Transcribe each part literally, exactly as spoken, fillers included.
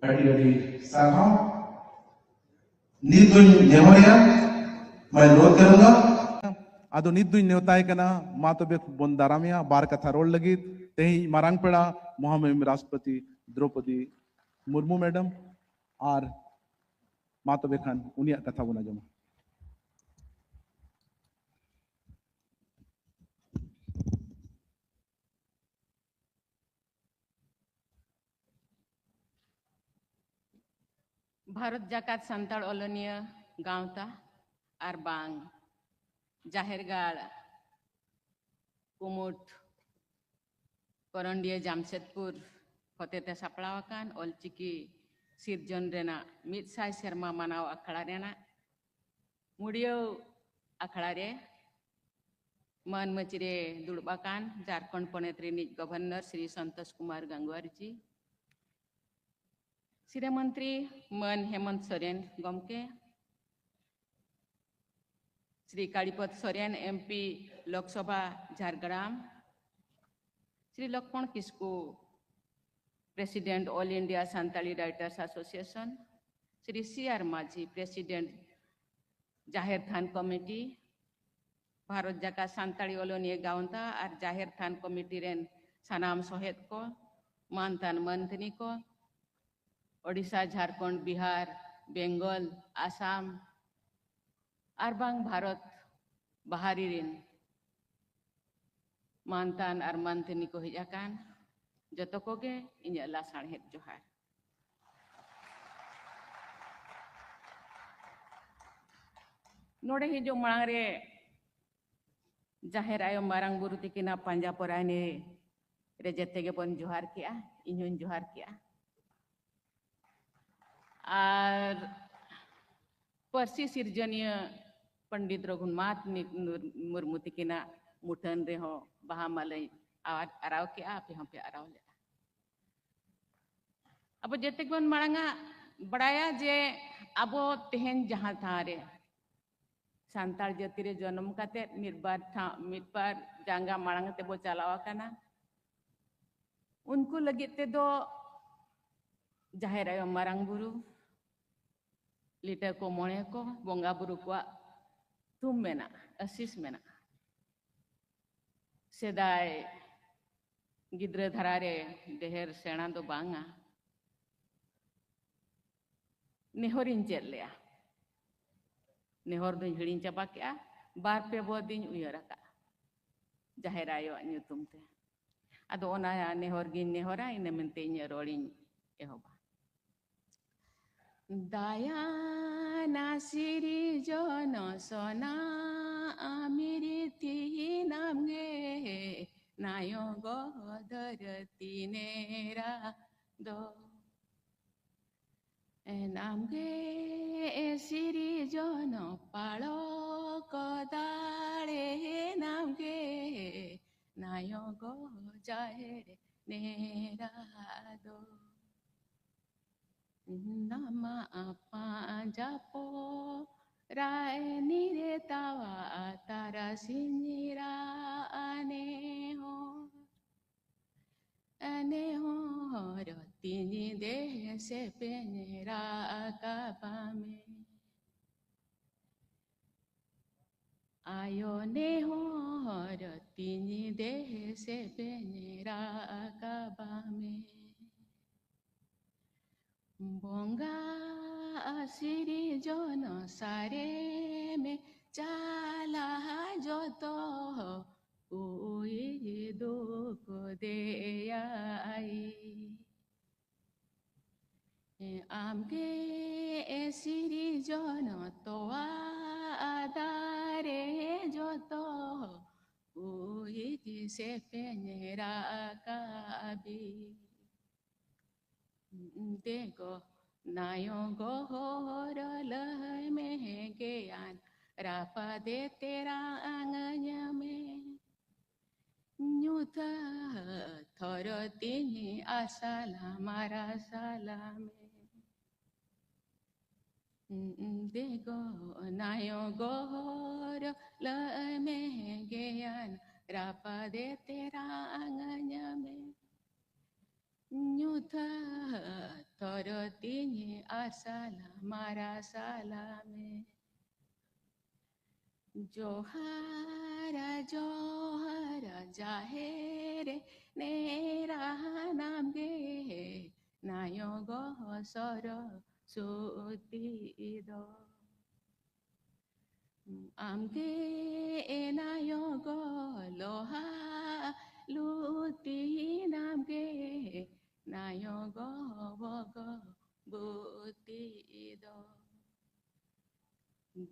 ᱟᱹᱰᱤ ᱟᱹᱰᱤ ᱥᱟᱨᱦᱟᱣ᱾ ᱱᱤᱛ ᱫᱚᱧ ᱱᱮᱦᱚᱨᱮᱭᱟ, ᱢᱟᱹᱭ ᱱᱚᱣᱟ ᱛᱮᱨᱚᱝᱜᱟ᱾ ᱟᱫᱚ ᱱᱤᱛ ᱫᱚᱧ ᱱᱮᱣᱛᱟᱭ ᱠᱟᱱᱟ, ᱢᱟ ᱛᱚᱵᱮ ᱵᱚᱱ ᱫᱟᱨᱟᱢᱮᱭᱟ ᱵᱟᱨ ᱠᱟᱛᱷᱟ ᱨᱚᱲ ᱞᱟᱹᱜᱤᱫ ᱛᱮᱦᱮᱧ ᱢᱟᱨᱟᱝ ᱯᱮᱲᱟ ᱢᱚᱦᱟᱢᱚᱦᱤᱢ ᱨᱟᱥᱴᱨᱚᱯᱚᱛᱤ ᱫᱨᱚᱣᱯᱚᱫᱤ ᱢᱩᱨᱢᱩ ᱢᱮᱰᱟᱢ᱾ ᱟᱨ ᱢᱟ ᱛᱚᱵᱮ ᱠᱷᱟᱱ ᱩᱱᱤᱭᱟᱜ ᱠᱟᱛᱷᱟ ᱵᱚᱱ ᱟᱸᱡᱚᱢᱟ᱾ ᱵᱷᱟᱨᱚᱛ ᱡᱟᱠᱟᱛ ᱥᱟᱱᱛᱟᱲ ᱚᱞᱚᱱᱤᱭᱟᱹ ᱜᱟᱶᱛᱟ ᱟᱨ ᱵᱟᱝ ᱡᱟᱦᱮᱨ ᱜᱟᱲ ᱠᱩᱢᱩᱴ ᱠᱚᱨᱚᱱᱰᱤᱭᱟᱹ ᱡᱟᱢᱥᱮᱫᱽᱯᱩᱨ ᱦᱚᱛᱮᱛᱮ ᱥᱟᱯᱲᱟᱣ ᱟᱠᱟᱱ ᱚᱞᱪᱤᱠᱤ ᱥᱤᱨᱡᱚᱱ ᱨᱮᱱᱟᱜ ᱢᱤᱫ ᱥᱟᱭ ᱥᱮᱨᱢᱟ ᱢᱟᱱᱟᱣ ᱟᱠᱷᱲᱟ ᱨᱮᱱᱟᱜ ᱢᱩᱲᱭᱟᱹᱣ ᱟᱠᱷᱲᱟ ᱨᱮ ᱢᱟᱹᱱ ᱢᱟᱹᱪᱤ ᱨᱮ ᱫᱩᱲᱩᱵ ᱟᱠᱟᱱ ᱡᱷᱟᱨᱠᱷᱚᱸᱰ ᱯᱚᱱᱚᱛ ᱨᱤᱱᱤᱡ ᱜᱚᱵᱷᱚᱨᱱᱚᱨ ᱥᱨᱤ ᱥᱚᱱᱛᱳᱥ ᱠᱩᱢᱟᱨ ᱜᱟᱝᱜᱩᱣᱟᱨ ᱡᱤ, ᱥᱤᱨᱟᱹ ᱢᱚᱱᱛᱨᱤ ᱢᱟᱹᱱ ᱦᱮᱢᱚᱱᱛ ᱥᱚᱨᱮᱱ ᱜᱚᱢᱠᱮ, Shri Kalipada Soren, MP Lok Sabha Jhargram, Shri Lakhman Kisku, president, all India Santali writers association, Shri C R Majhi, president, ᱡᱟᱦᱮᱨ ᱛᱷᱟᱱ ᱠᱚᱢᱤᱴᱤ, ᱵᱷᱟᱨᱚᱛ ᱡᱟᱠᱟᱛ ᱥᱟᱱᱛᱟᱲᱤ ᱚᱞᱚᱱᱤᱭᱟᱹ ᱜᱟᱶᱛᱟ ᱟᱨ ᱡᱟᱦᱮᱨ ᱛᱷᱟᱱ ᱠᱚᱢᱤᱴᱤ ᱨᱮᱱ ᱥᱟᱱᱟᱢ ᱥᱚᱦᱮᱫ ᱠᱚ, ᱢᱟᱱᱛᱟᱱ ᱢᱟᱱᱛᱟᱹᱱᱤ ᱠᱚ, ᱳᱰᱤᱥᱟ, ᱡᱷᱟᱲᱠᱷᱚᱸᱰ, ᱵᱤᱦᱟᱨ, ᱵᱮᱝᱜᱚᱞ, ᱟᱥᱟᱢ ᱟᱨ ᱵᱟᱝ ᱵᱷᱟᱨᱚᱛ ᱵᱟᱦᱟᱨᱤ ᱨᱮᱱ ᱢᱟᱱᱛᱟᱱ ᱟᱨ ᱢᱟᱱᱛᱟᱹᱱᱤ ᱠᱚ ᱦᱮᱡ ᱟᱠᱟᱱ ᱡᱚᱛᱚ ᱠᱚᱜᱮ ᱤᱧᱟᱹᱜ ᱞᱟᱥᱟᱬᱦᱮᱫ ᱡᱚᱦᱟᱨ᱾ ᱱᱚᱰᱮ ᱦᱤᱡᱩᱜ ᱢᱟᱲᱟᱝ ᱨᱮ ᱡᱟᱦᱮᱨ ᱟᱭᱳ ᱢᱟᱨᱟᱝ ᱵᱩᱨᱩ ᱛᱤᱠᱤᱱᱟᱜ ᱯᱟᱸᱡᱟ ᱯᱚᱨᱟᱭᱱᱤ ᱨᱮ ᱡᱮᱛᱮ ᱜᱮᱵᱚᱱ ᱡᱚᱦᱟᱨ ᱠᱮᱜᱼᱟ, ᱤᱧ ᱦᱚᱧ ᱡᱚᱦᱟᱨ ᱠᱮᱜᱼᱟ᱾ ᱟᱨ ᱯᱟᱹᱨᱥᱤ ᱥᱤᱨᱡᱚᱱᱤᱭᱟᱹ ᱯᱚᱱᱰᱤᱛ ᱨᱚᱜᱷᱩᱱᱟᱛᱷ ᱢᱩᱨᱢᱩ ᱛᱤᱠᱤᱱᱟᱜ ᱢᱩᱴᱷᱟᱹᱱ ᱨᱮᱦᱚᱸ ᱵᱟᱦᱟ ᱢᱟᱞᱟᱧ ᱟᱨᱟᱣ ᱠᱮᱜᱼᱟ, ᱟᱯᱮ ᱦᱚᱸᱯᱮ ᱟᱨᱟᱣ ᱞᱮᱜᱼᱟ᱾ ᱟᱵᱚ ᱡᱮᱛᱮ ᱵᱚᱱ ᱢᱟᱲᱟᱝᱟ ᱵᱟᱲᱟᱭᱟ ᱡᱮ ᱟᱵᱚ ᱛᱮᱦᱮᱧ ᱡᱟᱦᱟᱸ ᱴᱷᱟᱶ ᱨᱮ ᱥᱟᱱᱛᱟᱲ ᱡᱟᱹᱛᱤ ᱨᱮ ᱡᱚᱱᱚᱢ ᱠᱟᱛᱮ ᱢᱤᱫ ᱵᱟᱨ ᱴᱷᱟᱶ, ᱢᱤᱫ ᱵᱟᱨ ᱡᱟᱸᱜᱟ ᱢᱟᱲᱟᱝ ᱛᱮᱵᱚ ᱪᱟᱞᱟᱣ ᱟᱠᱟᱱᱟ, ᱩᱱᱠᱩ ᱞᱟᱹᱜᱤᱫ ᱛᱮᱫᱚ ᱡᱟᱦᱮᱨ ᱟᱭᱳ, ᱢᱟᱨᱟᱝ ᱵᱩᱨᱩ, ᱞᱤᱴᱟᱹ ᱠᱚ, ᱢᱚᱬᱮ ᱠᱚ, ᱵᱚᱸᱜᱟ ᱵᱩᱨᱩ ᱠᱚᱣᱟᱜ ᱛᱷᱩᱢ ᱢᱮᱱᱟᱜᱼᱟ, ᱟᱹᱥᱤᱥ ᱢᱮᱱᱟᱜᱼᱟ᱾ ᱥᱮᱫᱟᱭ ᱜᱤᱫᱽᱨᱟᱹ ᱫᱷᱟᱨᱟ ᱨᱮ ᱰᱷᱮᱨ ᱥᱮᱬᱟ ᱫᱚ ᱵᱟᱝᱟ, ᱱᱮᱦᱚᱨᱤᱧ ᱪᱮᱫ ᱞᱮᱜᱼᱟ᱾ ᱱᱮᱦᱚᱨ ᱫᱚᱧ ᱦᱤᱲᱤᱧ ᱪᱟᱵᱟ ᱠᱮᱜᱼᱟ, ᱵᱟᱨ ᱯᱮ ᱵᱚᱫᱤᱧ ᱩᱭᱦᱟᱹᱨ ᱟᱠᱟᱫᱼᱟ ᱡᱟᱦᱮᱨ ᱟᱭᱳᱣᱟᱜ ᱧᱩᱛᱩᱢ ᱛᱮ᱾ ᱟᱫᱚ ᱚᱱᱟ ᱱᱮᱦᱚᱨ ᱜᱤᱧ ᱱᱮᱦᱚᱨᱟ, ᱤᱱᱟᱹ ᱢᱮᱱᱛᱮ ᱤᱧᱟᱹᱜ ᱨᱚᱲᱤᱧ ᱮᱦᱚᱵᱟ᱾ ᱫᱟᱭᱟᱱᱟ ᱥᱤᱨᱤᱡᱚᱱ ᱥᱚᱱᱟ ᱟᱢᱤᱨᱤᱛᱤ ᱱᱟᱢᱜᱮ ᱱᱟᱭᱚᱜ ᱫᱷᱟᱹᱨᱛᱤ ᱱᱮᱨᱟ ᱫᱚ᱾ ᱱᱟᱢᱜᱮ ᱥᱤᱨᱤᱡᱚᱱ ᱯᱟᱲᱚᱠ ᱫᱟᱲᱮ ᱱᱟᱢᱜᱮ ᱱᱟᱭᱚᱜ ᱡᱟᱦᱮᱨ ᱱᱮᱨᱟ ᱫᱚ᱾ ᱱᱟᱢᱟ ᱟᱯᱟ ᱡᱟᱯᱚ ᱨᱟᱭ ᱱᱤᱨᱮ ᱛᱟᱣᱟ ᱛᱟᱨᱟᱥᱤᱧ ᱨᱟ ᱟᱱᱮ ᱦᱚᱸ ᱱᱮᱦᱚᱨ ᱛᱤᱧ ᱫᱮᱦᱮ ᱥᱮᱯᱮᱧ ᱨᱟᱠᱟᱵᱟ ᱢᱮ᱾ ᱟᱭᱳ ᱱᱮᱦᱚᱨ ᱛᱤᱧ ᱫᱮᱦᱮ ᱥᱮᱯᱮᱧ ᱨᱟᱠᱟᱵᱟ ᱢᱮ᱾ ᱵᱚᱸᱜᱟ ᱥᱤᱨᱤᱡᱚᱱ ᱥᱟᱨᱮ ᱢᱮ ᱪᱟᱞᱟ ᱡᱚᱛᱚ ᱩᱭᱤᱡ ᱫᱩᱠ ᱫᱮᱭᱟᱭ᱾ ᱟᱢᱜᱮ ᱥᱤᱨᱤᱡᱚᱱ ᱛᱚᱣᱟ ᱫᱟᱨᱮ ᱡᱚᱛᱚ ᱩᱭᱤᱡ ᱥᱮᱯᱮᱧ ᱨᱟᱠᱟᱵᱤ᱾ ᱫᱮᱜᱚ ᱱᱟᱭᱚᱜ ᱦᱚᱨ ᱞᱟᱹᱭ ᱢᱮ ᱜᱮᱭᱟᱱ ᱨᱟᱯᱟᱫᱮ ᱛᱮᱨᱟᱝ ᱟᱹᱧ ᱢᱮ᱾ ᱧᱩᱛᱟᱹ ᱛᱷᱚᱨᱚ ᱛᱤᱧ ᱟᱥᱟᱞᱟ ᱢᱟᱨᱟᱥᱟᱞᱟ ᱢᱮ᱾ ᱫᱮᱜᱚ ᱱᱟᱭᱚᱜ ᱦᱚᱨ ᱞᱟᱹᱭ ᱢᱮ ᱜᱮᱭᱟᱱ ᱨᱟᱯᱟᱫᱮ ᱛᱮᱨᱟᱝ ᱟᱹᱧ ᱢᱮ᱾ ᱧᱩᱛᱟᱹ ᱛᱚᱨᱚ ᱛᱤᱧ ᱟᱨᱥᱟᱞᱟ ᱢᱟᱨᱟᱥᱟᱞᱟ ᱢᱮ᱾ ᱡᱚᱦᱟᱨᱟ ᱡᱚᱦᱟᱨᱟ ᱡᱟᱦᱮᱨ ᱱᱮᱨᱟᱱᱟᱢ ᱜᱮ ᱱᱟᱭᱚ ᱜᱚ ᱥᱚᱨᱚᱥᱚᱛᱤ ᱫᱚ᱾ ᱟᱢᱜᱮ ᱮᱱᱟᱭᱚ ᱜᱚ ᱞᱚᱦᱟ ᱞᱩᱛᱤᱱᱟᱢ ᱜᱮ ᱱᱟᱭᱚ ᱜᱚ ᱵᱚᱜᱚ ᱵᱩᱛᱤ ᱫᱚ᱾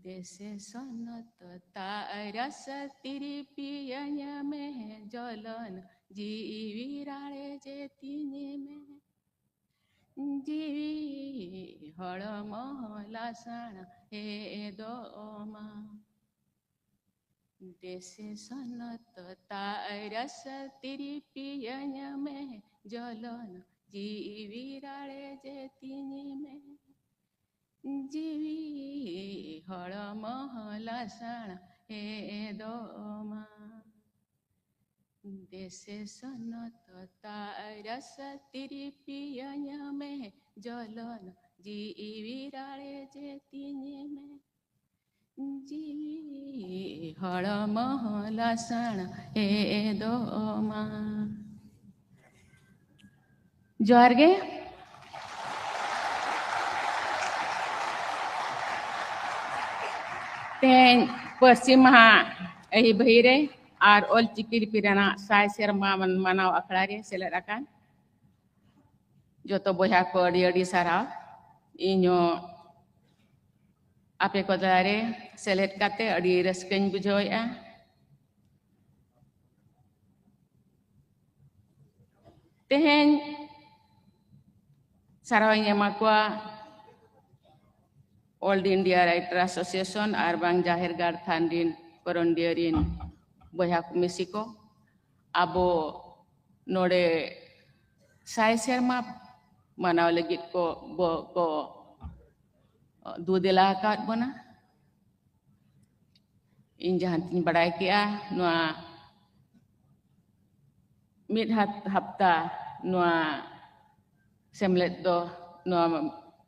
ᱫᱮᱥᱮ ᱥᱚᱱᱚᱛ ᱛᱟᱨᱟᱥ ᱛᱤᱨᱤᱯᱤᱭᱟᱹᱧ ᱢᱮ ᱡᱚᱞᱚᱱ ᱡᱤᱣᱤ ᱨᱟᱲᱮ ᱡᱮ ᱛᱤᱧ ᱢᱮ᱾ ᱡᱤᱣᱤ ᱦᱚᱲᱢᱚ ᱞᱟᱥᱟᱬ ᱦᱮᱫᱚᱜ ᱢᱟ᱾ ᱫᱮᱥᱮ ᱥᱚᱱᱚᱛ ᱛᱟᱨᱟᱥ ᱛᱤᱨᱤᱯᱤᱭᱟᱹᱧ ᱢᱮ ᱡᱚᱞᱚᱱ ᱡᱤᱣᱤ ᱨᱟᱲᱮ ᱡᱮ ᱛᱤᱧ ᱢᱮ᱾ ᱡᱤᱣᱤ ᱦᱚᱲᱢᱚ ᱞᱟᱥᱟᱬ ᱦᱮᱫᱚᱜ ᱢᱟ᱾ ᱫᱮᱥᱮ ᱥᱚᱱᱚᱛ ᱛᱟᱨᱟᱥ ᱛᱤᱨᱤᱯᱤᱭᱟᱹᱧ ᱢᱮ ᱡᱚᱞᱚᱱ ᱡᱤᱣᱤ ᱨᱟᱲᱮ ᱡᱮ ᱛᱤᱧ ᱢᱮ᱾ ᱡᱤᱣᱤ ᱦᱚᱲᱢᱚ ᱞᱟᱥᱟᱬ ᱦᱮᱫᱚᱜ ᱢᱟ᱾ ᱡᱚᱦᱟᱨ ᱜᱮ᱾ ᱛᱮᱦᱮᱧ ᱯᱟᱹᱨᱥᱤ ᱢᱟᱦᱟ ᱟᱹᱭᱤ ᱵᱟᱹᱭᱤ ᱨᱮ ᱟᱨ ᱚᱞᱪᱤᱠᱤ ᱞᱤᱯᱤ ᱨᱮᱱᱟᱜ ᱥᱟᱭ ᱥᱮᱨᱢᱟ ᱢᱟᱱ-, ᱢᱟᱱᱟᱣ ᱟᱠᱷᱲᱟ ᱨᱮ ᱥᱮᱞᱮᱫ ᱟᱠᱟᱱ ᱡᱚᱛᱚ ᱵᱚᱭᱦᱟ ᱠᱚ ᱟᱹᱰᱤ ᱟᱹᱰᱤ ᱥᱟᱨᱦᱟᱣ᱾ ᱤᱧ ᱦᱚᱸ ᱟᱯᱮ ᱠᱚ ᱛᱟᱞᱟᱨᱮ ᱥᱮᱞᱮᱫ ᱠᱟᱛᱮ ᱟᱹᱰᱤ ᱨᱟᱹᱥᱠᱟᱹᱧ ᱵᱩᱡᱷᱟᱹᱣᱮᱫᱼᱟ᱾ ᱛᱮᱦᱮᱧ ᱥᱟᱨᱦᱟᱣ ᱤᱧ ᱮᱢᱟ ᱠᱚᱣᱟ All India Writer Association ᱟᱨ ᱵᱟᱝ ᱡᱟᱦᱮᱨ ᱜᱟᱲ ᱛᱷᱟᱱ ᱨᱤᱱ ᱠᱚᱨᱚᱱᱰᱤᱭᱟᱹ ᱨᱤᱱ ᱵᱚᱭᱦᱟ ᱠᱚ ᱢᱤᱥᱤ ᱠᱚ᱾ ᱟᱵᱚ ᱱᱚᱰᱮ ᱥᱟᱭ ᱥᱮᱨᱢᱟ ᱢᱟᱱᱟᱣ ᱞᱟᱹᱜᱤᱫ ᱠᱚ, ᱵᱚ-, ᱠᱚ ᱫᱩ ᱫᱮᱞᱟ ᱟᱠᱟᱫ ᱵᱚᱱᱟ᱾ ᱤᱧ ᱡᱟᱦᱟᱸ ᱛᱤᱧ ᱵᱟᱲᱟᱭ ᱠᱮᱜᱼᱟ, ᱱᱚᱣᱟ ᱢᱤᱫ ᱦᱟᱯ-, ᱦᱟᱯᱛᱟ ᱱᱚᱣᱟ ᱥᱮᱢᱞᱮᱫ ᱫᱚ, ᱱᱚᱣᱟ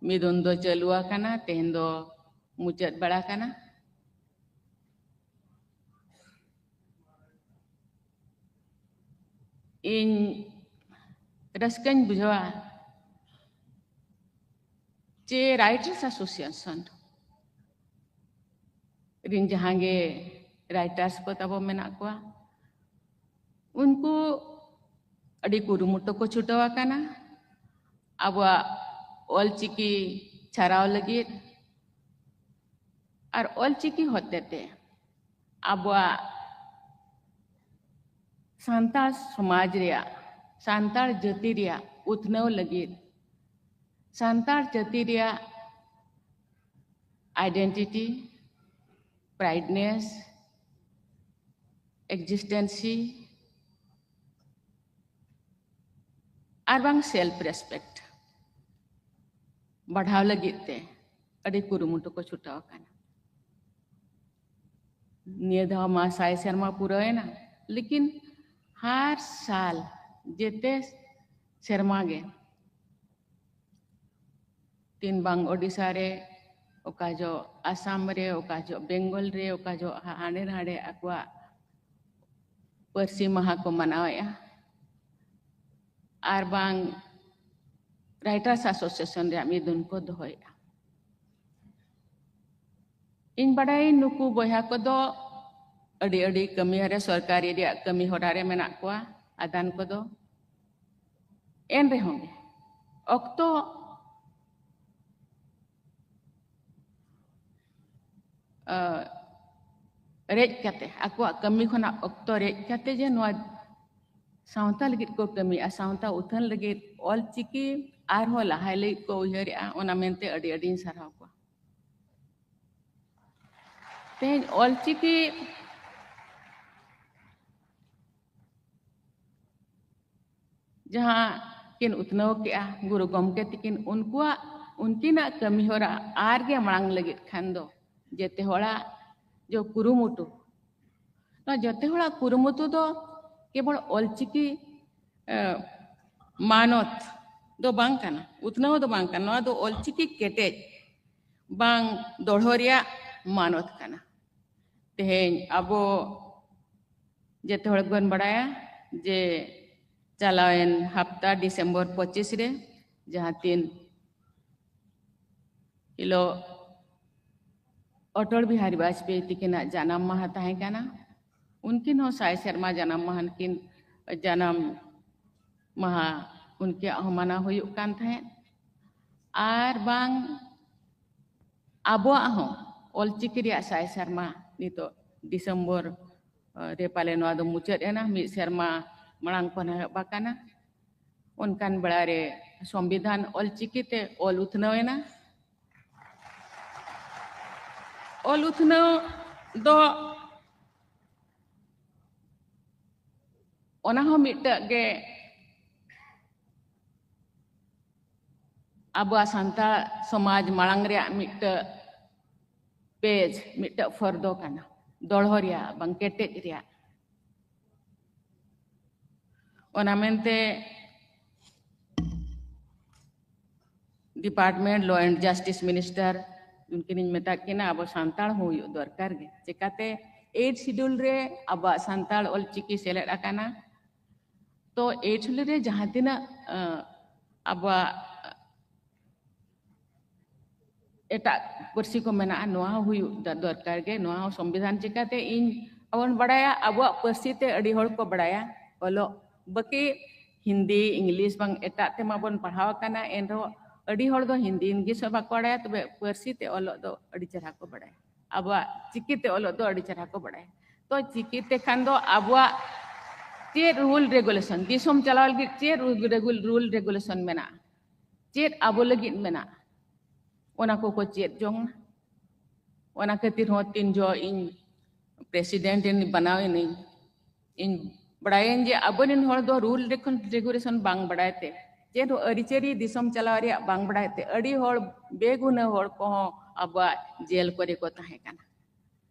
ᱢᱤᱫᱩᱱ ᱫᱚ ᱪᱟᱹᱞᱩ ᱟᱠᱟᱱᱟ, ᱛᱮᱦᱮᱧ ᱫᱚ ᱢᱩᱪᱟᱹᱫ ᱵᱟᱲᱟ ᱠᱟᱱᱟ᱾ ᱤᱧ ᱨᱟᱹᱥᱠᱟᱹᱧ ᱵᱩᱡᱷᱟᱹᱣᱟ ᱡᱮ Writers Association ᱨᱤᱱ ᱡᱟᱦᱟᱸ ᱜᱮ writers ᱠᱚ ᱛᱟᱵᱚ ᱢᱮᱱᱟᱜ ᱠᱚᱣᱟ, ᱩᱱᱠᱩ ᱟᱹᱰᱤ ᱠᱩᱨᱩᱢᱩᱴᱩ ᱠᱚ ᱪᱷᱩᱴᱟᱹᱣ ᱟᱠᱟᱱᱟ ᱟᱵᱚᱣᱟᱜ ᱚᱞᱪᱤᱠᱤ ᱪᱷᱟᱨᱟᱣ ᱞᱟᱹᱜᱤᱫ᱾ ᱟᱨ ᱚᱞᱪᱤᱠᱤ ᱦᱚᱛᱮᱛᱮ ᱟᱵᱚᱣᱟᱜ ᱥᱟᱱᱛᱟᱲ ᱥᱚᱢᱟᱡᱽ ᱨᱮᱭᱟᱜ, ᱥᱟᱱᱛᱟᱲ ᱡᱟᱹᱛᱤ ᱨᱮᱭᱟᱜ ᱩᱛᱱᱟᱹᱣ ᱞᱟᱹᱜᱤᱫ, ᱥᱟᱱᱛᱟᱲ ᱡᱟᱹᱛᱤ ᱨᱮᱭᱟᱜ identity, prideness, existency ᱟᱨ ᱵᱟᱝ self respect ᱵᱟᱲᱦᱟᱣ ᱞᱟᱹᱜᱤᱫ ᱛᱮ ᱟᱹᱰᱤ ᱠᱩᱨᱩᱢᱩᱴᱩ ᱠᱚ ᱪᱷᱩᱴᱟᱹᱣ ᱟᱠᱟᱱᱟ᱾ ᱱᱤᱭᱟᱹ ᱫᱷᱟᱣ ᱢᱟ ᱥᱟᱭ ᱥᱮᱨᱢᱟ ᱯᱩᱨᱟᱹᱣᱮᱱᱟ, ᱞᱮᱠᱤᱱ ᱦᱟᱨ ᱥᱟᱞ ᱡᱮᱛᱮ ᱥᱮᱨᱢᱟ ᱜᱮ ᱛᱤᱱ ᱵᱟᱝ ᱳᱰᱤᱥᱟ ᱨᱮ, ᱚᱠᱟ ᱡᱚᱦᱚᱜ ᱟᱥᱟᱢ ᱨᱮ, ᱚᱠᱟ ᱡᱚᱦᱚᱜ ᱵᱮᱝᱜᱚᱞ ᱨᱮ, ᱚᱠᱟ ᱡᱚᱦᱚᱜ ᱦᱟ-, ᱦᱟᱸᱰᱮ ᱱᱟᱰᱮ ᱟᱠᱚᱣᱟᱜ ᱯᱟᱹᱨᱥᱤ ᱢᱟᱦᱟ ᱠᱚ ᱢᱟᱱᱟᱣᱮᱫᱼᱟ᱾ ᱟᱨ ᱵᱟᱝ Writers Association ᱨᱮᱭᱟᱜ ᱢᱤᱫᱩᱱ ᱠᱚ ᱫᱚᱦᱚᱭᱮᱫᱼᱟ᱾ ᱤᱧ ᱵᱟᱰᱟᱭᱟᱹᱧ ᱱᱩᱠᱩ ᱵᱚᱭᱦᱟ ᱠᱚᱫᱚ ᱟᱹᱰᱤ ᱟᱹᱰᱤ ᱠᱟᱹᱢᱤ ᱨᱮ, ᱥᱚᱨᱠᱟᱨᱤ ᱨᱮᱭᱟᱜ ᱠᱟᱹᱢᱤ ᱦᱚᱨᱟ ᱨᱮ ᱢᱮᱱᱟᱜ ᱠᱚᱣᱟ, ᱟᱫᱷᱟᱱ ᱠᱚᱫᱚ᱾ ᱮᱱ ᱨᱮᱦᱚᱸ ᱜᱮ ᱚᱠᱛᱚ, ᱟᱸ, ᱨᱮᱡ ᱠᱟᱛᱮ, ᱟᱠᱚᱣᱟᱜ ᱠᱟᱹᱢᱤ ᱠᱷᱚᱱᱟᱜ ᱚᱠᱛᱚ ᱨᱮᱡ ᱠᱟᱛᱮ ᱡᱮ ᱱᱚᱣᱟ ᱥᱟᱶᱛᱟ ᱞᱟᱹᱜᱤᱫ ᱠᱚ ᱠᱟᱹᱢᱤᱭᱟ, ᱥᱟᱶᱛᱟ ᱩᱛᱷᱟᱹᱱ ᱞᱟᱹᱜᱤᱫ, ᱚᱞᱪᱤᱠᱤ ᱟᱨᱦᱚᱸ ᱞᱟᱦᱟᱭ ᱞᱟᱹᱜᱤᱫ ᱠᱚ ᱩᱭᱦᱟᱹᱨᱮᱜᱼᱟ, ᱚᱱᱟ ᱢᱮᱱᱛᱮ ᱟᱹᱰᱤ ᱟᱹᱰᱤᱧ ᱥᱟᱨᱦᱟᱣ ᱠᱚᱣᱟ᱾ ᱛᱮᱦᱮᱧ ᱚᱞᱪᱤᱠᱤ ᱡᱟᱦᱟᱸ ᱠᱤᱱ ᱩᱛᱱᱟᱹᱣ ᱠᱮᱜᱼᱟ, ᱜᱩᱨᱩ ᱜᱚᱢᱠᱮ ᱛᱤᱠᱤᱱ, ᱩᱱᱠᱩᱣᱟᱜ, ᱩᱱᱠᱤᱱᱟᱜ ᱠᱟᱹᱢᱤ ᱦᱚᱨᱟ ᱟᱨ ᱜᱮ ᱢᱟᱲᱟᱝ ᱞᱟᱹᱜᱤᱫ ᱠᱷᱟᱱ ᱫᱚ ᱡᱮᱛᱮ ᱦᱚᱲᱟᱜ ᱡᱚ ᱠᱩᱨᱩᱢᱩᱴᱩ, ᱱᱚᱣᱟ ᱡᱚᱛᱚ ᱦᱚᱲᱟᱜ ᱠᱩᱨᱩᱢᱩᱴᱩ ᱫᱚ ᱠᱮᱵᱚᱞ ᱚᱞᱪᱤᱠᱤ, ᱮ, ᱢᱟᱱᱚᱛ ᱫᱚ ᱵᱟᱝ ᱠᱟᱱᱟ, ᱩᱛᱱᱟᱹᱣ ᱫᱚ ᱵᱟᱝ ᱠᱟᱱᱟ᱾ ᱱᱚᱣᱟ ᱫᱚ ᱚᱞᱪᱤᱠᱤ ᱠᱮᱴᱮᱡ ᱵᱟᱝ ᱫᱚᱲᱦᱚ ᱨᱮᱭᱟᱜ ᱢᱟᱱᱚᱛ ᱠᱟᱱᱟ᱾ ᱛᱮᱦᱮᱧ ᱟᱵᱚ ᱡᱮᱛᱮ ᱦᱚᱲ ᱜᱮᱵᱚᱱ ᱵᱟᱲᱟᱭᱟ ᱡᱮ ᱪᱟᱞᱟᱣᱮᱱ ᱦᱟᱯᱛᱟ ᱰᱤᱥᱮᱢᱵᱚᱨ ᱯᱚᱸᱪᱤᱥ ᱨᱮ ᱡᱟᱦᱟᱸ ᱛᱤᱱ ᱦᱤᱞᱳᱜ ᱚᱴᱚᱞ ᱵᱤᱦᱟᱨᱤ ᱵᱟᱡᱽᱯᱮᱭᱤ ᱛᱤᱠᱤᱱᱟᱜ ᱡᱟᱱᱟᱢ ᱢᱟᱦᱟ ᱛᱟᱦᱮᱸ ᱠᱟᱱᱟ, ᱩᱱᱠᱤᱱ ᱦᱚᱸ ᱥᱟᱭ ᱥᱮᱨᱢᱟ ᱡᱟᱱᱟᱢ ᱢᱟᱦᱟ ᱠᱤᱱ, ᱡᱟᱱᱟᱢ ᱢᱟᱦᱟ ᱩᱱᱠᱤᱭᱟᱜ ᱦᱚᱸ ᱢᱟᱱᱟᱣ ᱦᱩᱭᱩᱜ ᱠᱟᱱ ᱛᱟᱦᱮᱸᱫ᱾ ᱟᱨ ᱵᱟᱝ ᱟᱵᱚᱣᱟᱜ ᱦᱚᱸ ᱚᱞᱪᱤᱠᱤ ᱨᱮᱭᱟᱜ ᱥᱟᱭ ᱥᱮᱨᱢᱟ ᱱᱤᱛᱚᱜ ᱰᱤᱥᱮᱢᱵᱚᱨ, ᱟᱸ, ᱨᱮ ᱯᱟᱞᱮ ᱱᱚᱣᱟ ᱫᱚ ᱢᱩᱪᱟᱹᱫ ᱮᱱᱟ, ᱢᱤᱫ ᱥᱮᱨᱢᱟ ᱢᱟᱲᱟᱝ ᱠᱷᱚᱱ ᱮᱦᱚᱵ ᱟᱠᱟᱱᱟ᱾ ᱚᱱᱠᱟᱱ ᱵᱮᱲᱟ ᱨᱮ ᱥᱚᱝᱵᱤᱫᱷᱟᱱ ᱚᱞᱪᱤᱠᱤ ᱛᱮ ᱚᱞ ᱩᱛᱱᱟᱹᱣ ᱮᱱᱟ᱾ ᱚᱞ ᱩᱛᱱᱟᱹᱣ ᱫᱚ ᱚᱱᱟ ᱦᱚᱸ ᱢᱤᱫᱴᱟᱹᱜ ᱜᱮ ᱟᱵᱚᱣᱟᱜ ᱥᱟᱱᱛᱟᱲ ᱥᱚᱢᱟᱡᱽ ᱢᱟᱲᱟᱝ ᱨᱮᱭᱟᱜ ᱢᱤᱫᱴᱟᱹᱜ ᱯᱮᱡᱽ, ᱢᱤᱫᱴᱟᱹᱜ ᱯᱷᱚᱨᱫᱚ ᱠᱟᱱᱟ, ᱫᱚᱲᱦᱚ ᱨᱮᱭᱟᱜ ᱵᱟᱝ ᱠᱮᱴᱮᱡ ᱨᱮᱭᱟᱜ᱾ ᱚᱱᱟ ᱢᱮᱱᱛᱮ Department Law and Justice Minister ᱩᱱᱠᱤᱱᱤᱧ ᱢᱮᱛᱟ ᱠᱤᱱᱟ, ᱟᱵᱚ ᱥᱟᱱᱛᱟᱲ ᱦᱚᱸ ᱦᱩᱭᱩᱜ ᱫᱚᱨᱠᱟᱨ ᱜᱮ᱾ ᱪᱮᱠᱟᱛᱮ ᱮᱭᱤᱴ ᱥᱤᱰᱩᱞ ᱨᱮ ᱟᱵᱚᱣᱟᱜ ᱥᱟᱱᱛᱟᱲ ᱚᱞᱪᱤᱠᱤ ᱥᱮᱞᱮᱫ ᱟᱠᱟᱱᱟ᱾ ᱛᱚ ᱮᱭᱤᱴ ᱥᱤᱰᱩᱞ ᱨᱮ ᱡᱟᱦᱟᱸ ᱛᱤᱱᱟᱹᱜ, ᱟᱸ, ᱟᱵᱚᱣᱟᱜ ᱮᱴᱟᱜ ᱯᱟᱹᱨᱥᱤ ᱠᱚ ᱢᱮᱱᱟᱜᱼᱟ, ᱱᱚᱣᱟ ᱦᱚᱸ ᱦᱩᱭᱩᱜ ᱫᱚ-, ᱫᱚᱨᱠᱟᱨ ᱜᱮ᱾ ᱱᱚᱣᱟ ᱦᱚᱸ ᱥᱚᱝᱵᱤᱫᱷᱟᱱ ᱪᱤᱠᱟᱹᱛᱮ ᱤᱧ, ᱟᱵᱚᱱ ᱵᱟᱲᱟᱭᱟ, ᱟᱵᱚᱣᱟᱜ ᱯᱟᱹᱨᱥᱤ ᱛᱮ ᱟᱹᱰᱤ ᱦᱚᱲ ᱠᱚ ᱵᱟᱲᱟᱭᱟ ᱚᱞᱚᱜ, ᱵᱟᱹᱠᱤ ᱦᱤᱱᱫᱤ, ᱤᱝᱞᱤᱥ ᱵᱟᱝ ᱮᱴᱟᱜ ᱛᱮᱢᱟ ᱵᱚᱱ ᱯᱟᱲᱦᱟᱣ ᱟᱠᱟᱱᱟ, ᱮᱱᱨᱮᱦᱚᱸ ᱟᱹᱰᱤ ᱦᱚᱲ ᱫᱚ ᱦᱤᱱᱫᱤ, ᱤᱝᱞᱤᱥ ᱦᱚᱸ ᱵᱟᱠᱚ ᱵᱟᱲᱟᱭᱟ, ᱛᱚᱵᱮ ᱯᱟᱹᱨᱥᱤ ᱛᱮ ᱚᱞᱚᱜ ᱫᱚ ᱟᱹᱰᱤ ᱪᱮᱦᱨᱟ ᱠᱚ ᱵᱟᱲᱟᱭᱟ, ᱟᱵᱚᱣᱟᱜ ᱪᱤᱠᱤ ᱛᱮ ᱚᱞᱚᱜ ᱫᱚ ᱟᱹᱰᱤ ᱪᱮᱦᱨᱟ ᱠᱚ ᱵᱟᱲᱟᱭᱟ᱾ ᱛᱚ ᱪᱤᱠᱤ ᱛᱮ ᱠᱷᱟᱱ ᱫᱚ ᱟᱵᱚᱣᱟᱜ ᱪᱮᱫ ᱨᱩᱞ ᱨᱮᱜᱩᱞᱮᱥᱚᱱ, ᱫᱤᱥᱚᱢ ᱪᱟᱞᱟᱣ ᱞᱟᱹᱜᱤᱫ ᱪᱮᱫ ᱨᱩᱞ ᱨᱮᱜᱩᱞᱮᱥᱚᱱ ᱢᱮᱱᱟᱜᱼᱟ, ᱪᱮᱫ ᱟᱵᱚ ᱞᱟᱹᱜᱤᱫ ᱢᱮᱱᱟᱜᱼᱟ, ᱚᱱᱟ ᱠᱚᱠᱚ ᱪᱮᱫ ᱡᱚᱝᱟ᱾ ᱚᱱᱟ ᱠᱷᱟᱹᱛᱤᱨ ᱦᱚᱸ ᱛᱤᱱ ᱡᱚᱦᱚᱜ ᱤᱧ ᱯᱨᱮᱥᱤᱰᱮᱱᱴ ᱤᱧ ᱵᱮᱱᱟᱣ ᱮᱱᱟᱹᱧ, ᱤᱧ ᱵᱟᱲᱟᱭᱟᱹᱧ ᱡᱮ ᱟᱵᱚᱨᱮᱱ ᱦᱚᱲ ᱫᱚ ᱨᱩᱞ ᱨᱮᱜᱩᱞᱮᱥᱚᱱ ᱵᱟᱝ ᱵᱟᱲᱟᱭ ᱛᱮ, ᱪᱮᱫ ᱦᱚᱸ ᱟᱹᱨᱤᱪᱟᱹᱞᱤ ᱫᱤᱥᱚᱢ ᱪᱟᱞᱟᱣ ᱨᱮᱭᱟᱜ ᱵᱟᱝ ᱵᱟᱲᱟᱭ ᱛᱮ, ᱟᱹᱰᱤ ᱦᱚᱲ ᱵᱮᱜᱩᱱᱟᱹ ᱦᱚᱲ ᱠᱚᱦᱚᱸ ᱟᱵᱚᱣᱟᱜ ᱡᱮᱞ ᱠᱚᱨᱮ ᱠᱚ ᱛᱟᱦᱮᱸ ᱠᱟᱱᱟ᱾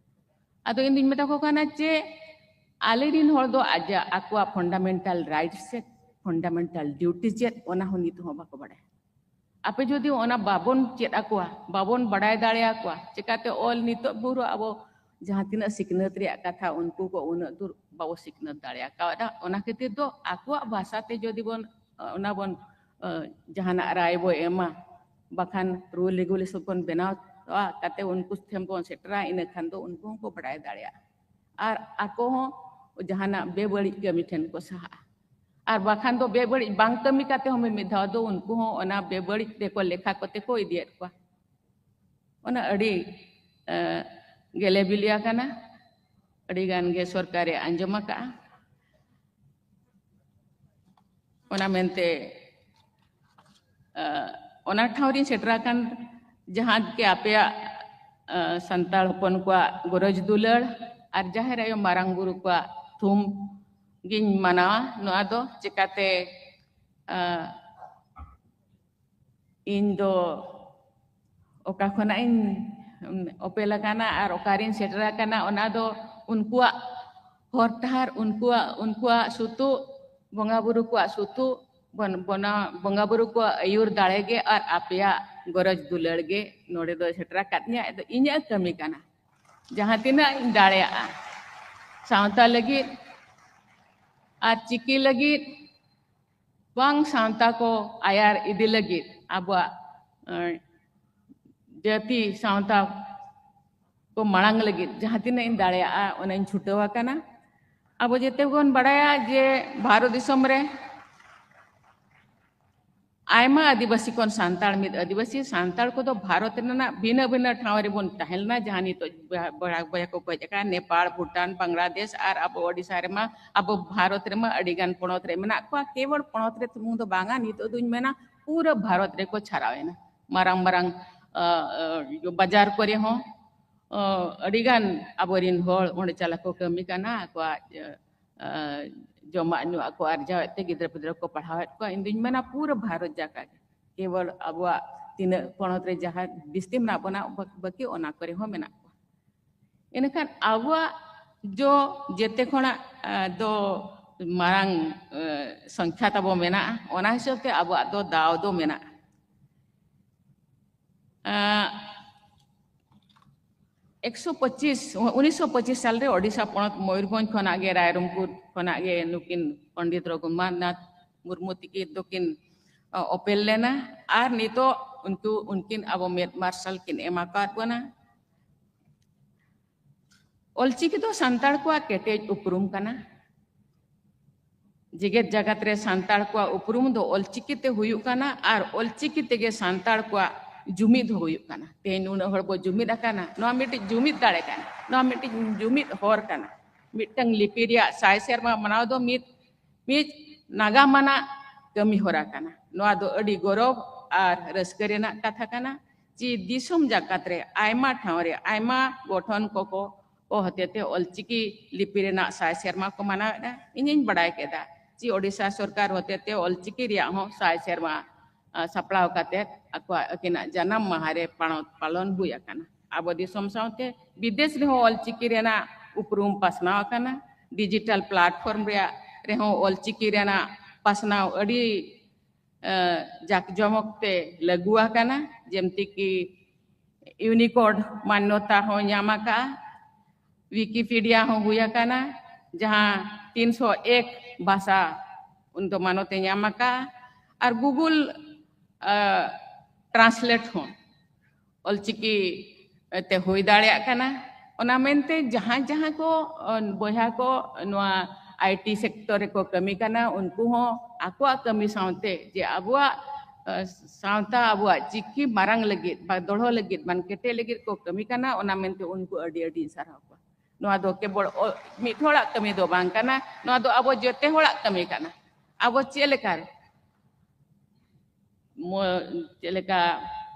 ᱟᱫᱚ ᱤᱧ ᱫᱩᱧ ᱢᱮᱛᱟ ᱠᱚ ᱠᱟᱱᱟ ᱡᱮ ᱟᱞᱮᱨᱮᱱ ᱦᱚᱲ ᱫᱚ ᱟᱡᱟᱜ, ᱟᱠᱚᱣᱟᱜ ᱯᱷᱟᱱᱰᱟᱢᱮᱱᱴᱟᱞ ᱨᱟᱭᱤᱴᱥ ᱮ ᱯᱷᱟᱱᱰᱟᱢᱮᱱᱴᱟᱞ ᱰᱤᱭᱩᱴᱤ ᱪᱮᱫ, ᱚᱱᱟ ᱦᱚᱸ ᱱᱤᱛ ᱦᱚᱸ ᱵᱟᱠᱚ ᱵᱟᱲᱟᱭᱟ᱾ ᱟᱯᱮ ᱡᱩᱫᱤ ᱚᱱᱟ ᱵᱟᱵᱚᱱ ᱪᱮᱫ ᱟᱠᱚᱣᱟ, ᱵᱟᱵᱚᱱ ᱵᱟᱲᱟᱭ ᱫᱟᱲᱮᱭᱟᱠᱚᱣᱟ, ᱪᱤᱠᱟᱛᱮ ᱚᱞ ᱱᱤᱛᱚᱜ ᱵᱷᱳᱨ ᱟᱵᱚ ᱡᱟᱦᱟᱸ ᱛᱤᱱᱟᱹᱜ ᱥᱤᱠᱷᱱᱟᱹᱛ ᱨᱮᱭᱟᱜ ᱠᱟᱛᱷᱟ, ᱩᱱᱠᱩ ᱠᱚ ᱩᱱᱟᱹᱜ ᱫᱩᱨ ᱵᱟᱵᱚ ᱥᱤᱠᱷᱱᱟᱹᱛ ᱫᱟᱲᱮᱭᱟᱠᱟᱣᱫᱟ᱾ ᱚᱱᱟ ᱠᱷᱟᱹᱛᱤᱨ ᱫᱚ ᱟᱠᱚᱣᱟᱜ ᱵᱷᱟᱥᱟ ᱛᱮ ᱡᱩᱫᱤ ᱵᱚᱱ, ᱚᱱᱟ ᱵᱚᱱ, ᱡᱟᱦᱟᱱᱟᱜ ᱨᱟᱭ ᱵᱚ ᱮᱢᱟ, ᱵᱟᱠᱷᱟᱱ ᱨᱩᱞ ᱨᱮᱜᱩᱞᱮᱥᱚᱱ ᱵᱚᱱ ᱵᱮᱱᱟᱣ ᱠᱟᱛᱮ ᱩᱱᱠᱩ ᱴᱷᱮᱱ ᱵᱚᱱ ᱥᱮᱴᱮᱨᱟ, ᱤᱱᱟᱹ ᱠᱷᱟᱱ ᱫᱚ ᱩᱱᱠᱩ ᱦᱚᱸᱠᱚ ᱵᱟᱲᱟᱭ ᱫᱟᱲᱮᱭᱟᱜᱼᱟ᱾ ᱟᱨ ᱟᱠᱚ ᱦᱚᱸ ᱡᱟᱦᱟᱱᱟᱜ ᱵᱮᱵᱟᱹᱲᱤᱡ ᱠᱟᱹᱢᱤ ᱴᱷᱮᱱ ᱠᱚ ᱥᱟᱦᱟᱜᱼᱟ᱾ ᱟᱨ ᱵᱟᱠᱷᱟᱱ ᱫᱚ ᱵᱮᱵᱟᱹᱲᱤᱡ ᱵᱟᱝ ᱠᱟᱹᱢᱤ ᱠᱟᱛᱮ ᱦᱚᱸ ᱢᱤᱢᱤᱫ ᱫᱷᱟᱣ ᱫᱚ ᱩᱱᱠᱩ ᱦᱚᱸ ᱚᱱᱟ ᱵᱮᱵᱟᱹᱲᱤᱡ ᱨᱮᱠᱚ ᱞᱮᱠᱷᱟ ᱠᱚᱛᱮ ᱠᱚ ᱤᱫᱤᱭᱮᱫ ᱠᱚᱣᱟ᱾ ᱚᱱᱟ ᱟᱹᱰᱤ, ᱮ, ᱜᱮᱞᱮ ᱵᱤᱞᱤ ᱟᱠᱟᱱᱟ, ᱟᱹᱰᱤ ᱜᱟᱱ ᱜᱮ ᱥᱚᱨᱠᱟᱨᱮ ᱟᱸᱡᱚᱢ ᱟᱠᱟᱫᱼᱟ᱾ ᱚᱱᱟ ᱢᱮᱱᱛᱮ, ᱮ, ᱚᱱᱟ ᱴᱷᱟᱶ ᱨᱤᱧ ᱥᱮᱴᱮᱨ ᱟᱠᱟᱱ, ᱡᱟᱦᱟᱸ ᱜᱮ ᱟᱯᱮᱭᱟᱜ, ᱮ, ᱥᱟᱱᱛᱟᱲ ᱦᱚᱯᱚᱱ ᱠᱚᱣᱟᱜ ᱜᱚᱨᱚᱡᱽ ᱫᱩᱞᱟᱹᱲ ᱟᱨ ᱡᱟᱦᱮᱨ ᱟᱭᱳ ᱢᱟᱨᱟᱝ ᱵᱩᱨᱩ ᱠᱚᱣᱟᱜ ᱛᱷᱩᱢ ᱜᱤᱧ ᱢᱟᱱᱟᱣᱟ᱾ ᱱᱚᱣᱟ ᱫᱚ ᱪᱤᱠᱟᱛᱮ, ᱮ, ᱤᱧ ᱫᱚ ᱚᱠᱟ ᱠᱷᱚᱱᱟᱜ ᱤᱧ ᱚᱯᱮᱞ ᱟᱠᱟᱱᱟ ᱟᱨ ᱚᱠᱟᱨᱤᱧ ᱥᱮᱴᱮᱨ ᱟᱠᱟᱱᱟ, ᱚᱱᱟ ᱫᱚ ᱩᱱᱠᱩᱣᱟᱜ ᱦᱚᱨ ᱰᱟᱦᱟᱨ, ᱩᱱᱠᱩᱣᱟᱜ, ᱩᱱᱠᱩᱣᱟᱜ ᱥᱩᱛᱩᱜ, ᱵᱚᱸᱜᱟ ᱵᱩᱨᱩ ᱠᱚᱣᱟᱜ ᱥᱩᱛᱩᱜ, ᱵᱚᱱ-, ᱵᱚᱱᱟ-, ᱵᱚᱸᱜᱟ ᱵᱩᱨᱩ ᱠᱚᱣᱟᱜ ᱟᱹᱭᱩᱨ ᱫᱟᱲᱮ ᱜᱮ ᱟᱨ ᱟᱯᱮᱭᱟᱜ ᱜᱚᱨᱚᱡᱽ ᱫᱩᱞᱟᱹᱲ ᱜᱮ ᱱᱚᱰᱮ ᱫᱚ ᱥᱮᱴᱮᱨ ᱟᱠᱟᱫ ᱤᱧᱟᱹ᱾ ᱟᱫᱚ ᱤᱧᱟᱹᱜ ᱠᱟᱹᱢᱤ ᱠᱟᱱᱟ, ᱡᱟᱦᱟᱸ ᱛᱤᱱᱟᱹᱜ ᱤᱧ ᱫᱟᱲᱮᱭᱟᱜᱼᱟ ᱥᱟᱶᱛᱟ ᱞᱟᱹᱜᱤᱫ ᱟᱨ ᱪᱤᱠᱤ ᱞᱟᱹᱜᱤᱫ, ᱵᱟᱝ ᱥᱟᱶᱛᱟ ᱠᱚ ᱟᱭᱟᱨ ᱤᱫᱤ ᱞᱟᱹᱜᱤᱫ, ᱟᱵᱚᱣᱟᱜ, ᱮ, ᱡᱟᱹᱛᱤ ᱥᱟᱶᱛᱟ ᱠᱚ ᱢᱟᱲᱟᱝ ᱞᱟᱹᱜᱤᱫ ᱡᱟᱦᱟᱸ ᱛᱤᱱᱟᱹᱜ ᱤᱧ ᱫᱟᱲᱮᱭᱟᱜᱼᱟ, ᱚᱱᱟᱧ ᱪᱷᱩᱴᱟᱹᱣ ᱟᱠᱟᱱᱟ᱾ ᱟᱵᱚ ᱡᱮᱛᱮ ᱵᱚᱱ ᱵᱟᱲᱟᱭᱟ ᱡᱮ ᱵᱷᱟᱨᱚᱛ ᱫᱤᱥᱚᱢ ᱨᱮ ᱟᱭᱢᱟ ᱟᱹᱫᱤᱵᱟᱹᱥᱤ ᱠᱷᱚᱱ ᱥᱟᱱᱛᱟᱲ ᱢᱤᱫ ᱟᱹᱫᱤᱵᱟᱹᱥᱤ, ᱥᱟᱱᱛᱟᱲ ᱠᱚᱫᱚ ᱵᱷᱟᱨᱚᱛ ᱨᱮᱱᱟᱜ ᱵᱷᱤᱱᱟᱹ ᱵᱷᱤᱱᱟᱹ ᱴᱷᱟᱶ ᱨᱮᱵᱚᱱ ᱛᱟᱦᱮᱸ ᱞᱮᱱᱟ, ᱡᱟᱦᱟᱸ ᱱᱤᱛᱚᱜ ᱵᱚᱭᱦᱟ, ᱵᱚᱭᱦᱟ, ᱵᱚᱭᱦᱟ ᱠᱚ ᱜᱚᱡ ᱟᱠᱟᱱ ᱱᱮᱯᱟᱲ, ᱵᱷᱩᱴᱟᱱ, ᱵᱟᱝᱞᱟᱫᱮᱥ ᱟᱨ ᱟᱵᱚ ᱳᱰᱤᱥᱟ ᱨᱮᱢᱟ, ᱟᱵᱚ ᱵᱷᱟᱨᱚᱛ ᱨᱮᱢᱟ ᱟᱹᱰᱤ ᱜᱟᱱ ᱯᱚᱱᱚᱛ ᱨᱮ ᱢᱮᱱᱟᱜ ᱠᱚᱣᱟ᱾ ᱠᱮᱵᱚᱞ ᱯᱚᱱᱚᱛ ᱨᱮ ᱥᱩᱢᱩᱝ ᱫᱚ ᱵᱟᱝᱟ, ᱱᱤᱛᱚᱜ ᱫᱩᱧ ᱢᱮᱱᱟ ᱯᱩᱨᱟᱹ ᱵᱷᱟᱨᱚᱛ ᱨᱮᱠᱚ ᱪᱷᱟᱨᱟᱣ ᱮᱱᱟ᱾ ᱢᱟᱨᱟᱝ ᱢᱟᱨᱟᱝ, ᱟ, ᱟ, ᱵᱟᱡᱟᱨ ᱠᱚᱨᱮ ᱦᱚᱸ, ᱟ, ᱟᱹᱰᱤ ᱜᱟᱱ ᱟᱵᱚᱨᱤᱱ ᱦᱚᱲ ᱚᱸᱰᱮ ᱪᱟᱞᱟᱜ ᱠᱚ ᱠᱟᱹᱢᱤ ᱠᱟᱱᱟ, ᱟᱠᱚᱣᱟᱜ, ᱟ, ᱟ, ᱡᱚᱢᱟᱜ ᱧᱩᱣᱟᱜ ᱠᱚ ᱟᱨᱡᱟᱣᱮᱫ ᱛᱮ ᱜᱤᱫᱽᱨᱟᱹ ᱯᱤᱫᱽᱨᱟᱹ ᱠᱚ ᱯᱟᱲᱦᱟᱣᱮᱫ ᱠᱚᱣᱟ᱾ ᱤᱧ ᱫᱩᱧ ᱢᱮᱱᱟ ᱯᱩᱨᱟᱹ ᱵᱷᱟᱨᱚᱛ ᱡᱟᱠᱟᱛ ᱜᱮ, ᱠᱮᱵᱚᱞ ᱟᱵᱚᱣᱟᱜ ᱛᱤᱱᱟᱹᱜ ᱯᱚᱱᱚᱛ ᱨᱮ ᱡᱟᱦᱟᱸ ᱵᱤᱥᱛᱤ ᱢᱮᱱᱟᱜ ᱵᱚᱱᱟ, ᱵᱟᱹᱠᱤ ᱚᱱᱟ ᱠᱚᱨᱮ ᱦᱚᱸ ᱢᱮᱱᱟᱜ ᱠᱚᱣᱟ᱾ ᱮᱱᱠᱷᱟᱱ ᱟᱵᱚᱣᱟᱜ ᱡᱚ ᱡᱮᱛᱮ ᱠᱷᱚᱱᱟᱜ, ᱟ, ᱫᱚ ᱢᱟᱨᱟᱝ ᱥᱚᱝᱠᱷᱟ ᱛᱟᱵᱚ ᱢᱮᱱᱟᱜᱼᱟ᱾ ᱚᱱᱟ ᱦᱤᱥᱟᱹᱵ ᱛᱮ ᱟᱵᱚᱣᱟᱜ ᱫᱚ ᱫᱟᱣ ᱫᱚ ᱢᱮᱱᱟᱜᱼᱟ᱾ ᱮᱠᱥᱚ ᱯᱚᱸᱪᱤᱥ, ᱩᱱᱤᱥᱥᱚ ᱯᱚᱸᱪᱤᱥ ᱥᱟᱞ ᱨᱮ ᱳᱰᱤᱥᱟ ᱯᱚᱱᱚᱛ ᱢᱚᱭᱩᱨᱵᱷᱚᱸᱡᱽ ᱠᱷᱚᱱᱟᱜ ᱜᱮ, ᱨᱟᱭᱨᱚᱝᱯᱩᱨ ᱠᱷᱚᱱᱟᱜ ᱜᱮ ᱱᱩᱠᱤᱱ ᱯᱚᱱᱰᱤᱛ ᱨᱚᱜᱷᱩᱱᱟᱛᱷ ᱢᱩᱨᱢᱩ ᱛᱤᱠᱤᱱ ᱫᱚᱠᱤᱱ ᱚᱯᱮᱞ ᱞᱮᱱᱟ᱾ ᱟᱨ ᱱᱤᱛᱚᱜ ᱩᱱᱠᱩ, ᱩᱱᱠᱤᱱ ᱟᱵᱚ ᱢᱮᱫ ᱢᱟᱨᱥᱟᱞ ᱠᱤᱱ ᱮᱢ ᱟᱠᱟᱫ ᱵᱚᱱᱟ᱾ ᱚᱞᱪᱤᱠᱤ ᱫᱚ ᱥᱟᱱᱛᱟᱲ ᱠᱚᱣᱟᱜ ᱠᱮᱴᱮᱡ ᱩᱯᱨᱩᱢ ᱠᱟᱱᱟ᱾ ᱡᱮᱜᱮᱛ ᱡᱟᱠᱟᱛ ᱨᱮ ᱥᱟᱱᱛᱟᱲ ᱠᱚᱣᱟᱜ ᱩᱯᱨᱩᱢ ᱫᱚ ᱚᱞᱪᱤᱠᱤ ᱛᱮ ᱦᱩᱭᱩᱜ ᱠᱟᱱᱟ, ᱟᱨ ᱚᱞᱪᱤᱠᱤ ᱛᱮᱜᱮ ᱥᱟᱱᱛᱟᱲ ᱠᱚᱣᱟᱜ ᱡᱩᱢᱤᱫ ᱦᱚᱸ ᱦᱩᱭᱩᱜ ᱠᱟᱱᱟ᱾ ᱛᱮᱦᱮᱧ ᱱᱩᱱᱟᱹᱜ ᱦᱚᱲ ᱵᱚ ᱡᱩᱢᱤᱫ ᱟᱠᱟᱱᱟ, ᱱᱚᱣᱟ ᱢᱤᱫᱴᱤᱡ ᱡᱩᱢᱤᱫ ᱫᱟᱲᱮ ᱠᱟᱱᱟ, ᱱᱚᱣᱟ ᱢᱤᱫᱴᱤᱡ ᱡᱩᱢᱤᱫ ᱦᱚᱨ ᱠᱟᱱᱟ᱾ ᱢᱤᱫᱴᱟᱝ ᱞᱤᱯᱤ ᱨᱮᱭᱟᱜ ᱥᱟᱭ ᱥᱮᱨᱢᱟ ᱢᱟᱱᱟᱣ ᱫᱚ ᱢᱤᱫ, ᱢᱤᱫ ᱱᱟᱜᱟᱢ ᱟᱱᱟᱜ ᱠᱟᱹᱢᱤ ᱦᱚᱨᱟ ᱠᱟᱱᱟ᱾ ᱱᱚᱣᱟ ᱫᱚ ᱟᱹᱰᱤ ᱜᱚᱨᱚᱵᱽ ᱟᱨ ᱨᱟᱹᱥᱠᱟᱹ ᱨᱮᱱᱟᱜ ᱠᱟᱛᱷᱟ ᱠᱟᱱᱟ᱾ ᱡᱮ ᱫᱤᱥᱚᱢ ᱡᱟᱠᱟᱛ ᱨᱮ ᱟᱭᱢᱟ ᱴᱷᱟᱶ ᱨᱮ ᱟᱭᱢᱟ ᱜᱚᱴᱷᱚᱱ ᱠᱚᱠᱚ ᱠᱚ ᱦᱚᱛᱮᱛᱮ ᱚᱞᱪᱤᱠᱤ ᱞᱤᱯᱤ ᱨᱮᱱᱟᱜ ᱥᱟᱭ ᱥᱮᱨᱢᱟ ᱠᱚ ᱢᱟᱱᱟᱣᱮᱫᱼᱟ᱾ ᱤᱧᱤᱧ ᱵᱟᱲᱟᱭ ᱠᱮᱫᱟ ᱡᱮ ᱳᱰᱤᱥᱟ ᱥᱚᱨᱠᱟᱨ ᱦᱚᱛᱮᱛᱮ ᱚᱞᱪᱤᱠᱤ ᱨᱮᱭᱟᱜ ᱦᱚᱸ ᱥᱟᱭ ᱥᱮᱨᱢᱟ, ᱟ, ᱥᱟᱯᱲᱟᱣ ᱠᱟᱛᱮ ᱟᱠᱚᱣᱟᱜ, ᱟᱹᱠᱤᱱᱟᱜ ᱡᱟᱱᱟᱢ ᱢᱟᱦᱟ ᱨᱮ ᱯᱟᱞᱚᱱ, ᱯᱟᱞᱚᱱ ᱦᱩᱭ ᱟᱠᱟᱱᱟ᱾ ᱟᱵᱚ ᱫᱤᱥᱚᱢ ᱥᱟᱶᱛᱮ ᱵᱤᱫᱮᱥ ᱨᱮᱦᱚᱸ ᱚᱞᱪᱤᱠᱤ ᱨᱮᱱᱟᱜ ᱩᱯᱨᱩᱢ ᱯᱟᱥᱱᱟᱣ ᱟᱠᱟᱱᱟ᱾ ᱰᱤᱡᱤᱴᱟᱞ ᱯᱞᱟᱴᱯᱷᱚᱨᱢ ᱨᱮᱭᱟᱜ ᱨᱮᱦᱚᱸ ᱚᱞᱪᱤᱠᱤ ᱨᱮᱱᱟᱜ ᱯᱟᱥᱱᱟᱣ ᱟᱹᱰᱤ ᱮ, ᱡᱟᱠ ᱡᱚᱢᱚᱠ ᱛᱮ ᱞᱟᱹᱜᱩ ᱟᱠᱟᱱᱟ, ᱡᱮᱢᱛᱤ ᱠᱤ ᱤᱭᱩᱱᱤᱠᱳᱰ ᱢᱟᱱᱱᱚᱛᱟ ᱦᱚᱸ ᱧᱟᱢ ᱟᱠᱟᱫᱼᱟ, ᱣᱤᱠᱤᱯᱤᱰᱤᱭᱟ ᱦᱚᱸ ᱦᱩᱭ ᱟᱠᱟᱱᱟ, ᱡᱟᱦᱟᱸ ᱛᱤᱱᱥᱚ ᱮᱠ ᱵᱷᱟᱥᱟ ᱩᱱᱫᱚ ᱢᱟᱱᱚᱛ ᱮ ᱧᱟᱢ ᱟᱠᱟᱫᱼᱟ, ᱟᱨ ᱜᱩᱜᱩᱞ, ᱮ, ᱴᱨᱟᱱᱥᱞᱮᱴ ᱦᱚᱸ ᱚᱞᱪᱤᱠᱤ ᱛᱮ ᱦᱩᱭ ᱫᱟᱲᱮᱭᱟᱜ ᱠᱟᱱᱟ᱾ ᱚᱱᱟ ᱢᱮᱱᱛᱮ ᱡᱟᱦᱟᱸ ᱡᱟᱦᱟᱸ ᱠᱚ, ᱚ, ᱵᱚᱭᱦᱟ ᱠᱚ ᱱᱚᱣᱟ ᱟᱭ ᱴᱤ ᱥᱮᱠᱴᱚᱨ ᱨᱮᱠᱚ ᱠᱟᱹᱢᱤ ᱠᱟᱱᱟ, ᱩᱱᱠᱩ ᱦᱚᱸ ᱟᱠᱚᱣᱟᱜ ᱠᱟᱹᱢᱤ ᱥᱟᱶᱛᱮ ᱡᱮ ᱟᱵᱚᱣᱟᱜ, ᱚ, ᱥᱟᱶᱛᱟ, ᱟᱵᱚᱣᱟᱜ ᱪᱤᱠᱤ ᱢᱟᱨᱟᱝ ᱞᱟᱹᱜᱤᱫ, ᱵᱟ ᱫᱚᱲᱦᱚ ᱞᱟᱹᱜᱤᱫ, ᱵᱟᱝ ᱠᱮᱴᱮᱡ ᱞᱟᱹᱜᱤᱫ ᱠᱚ ᱠᱟᱹᱢᱤ ᱠᱟᱱᱟ, ᱚᱱᱟ ᱢᱮᱱᱛᱮ ᱩᱱᱠᱩ ᱟᱹᱰᱤ ᱟᱹᱰᱤ ᱥᱟᱨᱦᱟᱣ ᱠᱚᱣᱟ᱾ ᱱᱚᱣᱟ ᱫᱚ ᱠᱮᱵᱚᱞ ᱚ-, ᱢᱤᱫ ᱦᱚᱲᱟᱜ ᱠᱟᱹᱢᱤ ᱫᱚ ᱵᱟᱝ ᱠᱟᱱᱟ, ᱱᱚᱣᱟ ᱫᱚ ᱟᱵᱚ ᱡᱚᱛᱚ ᱦᱚᱲᱟᱜ ᱠᱟᱹᱢᱤ ᱠᱟᱱᱟ᱾ ᱟᱵᱚ ᱪᱮᱫ ᱞᱮᱠᱟ ᱨᱮ ᱢᱚ-, ᱪᱮᱫ ᱞᱮᱠᱟ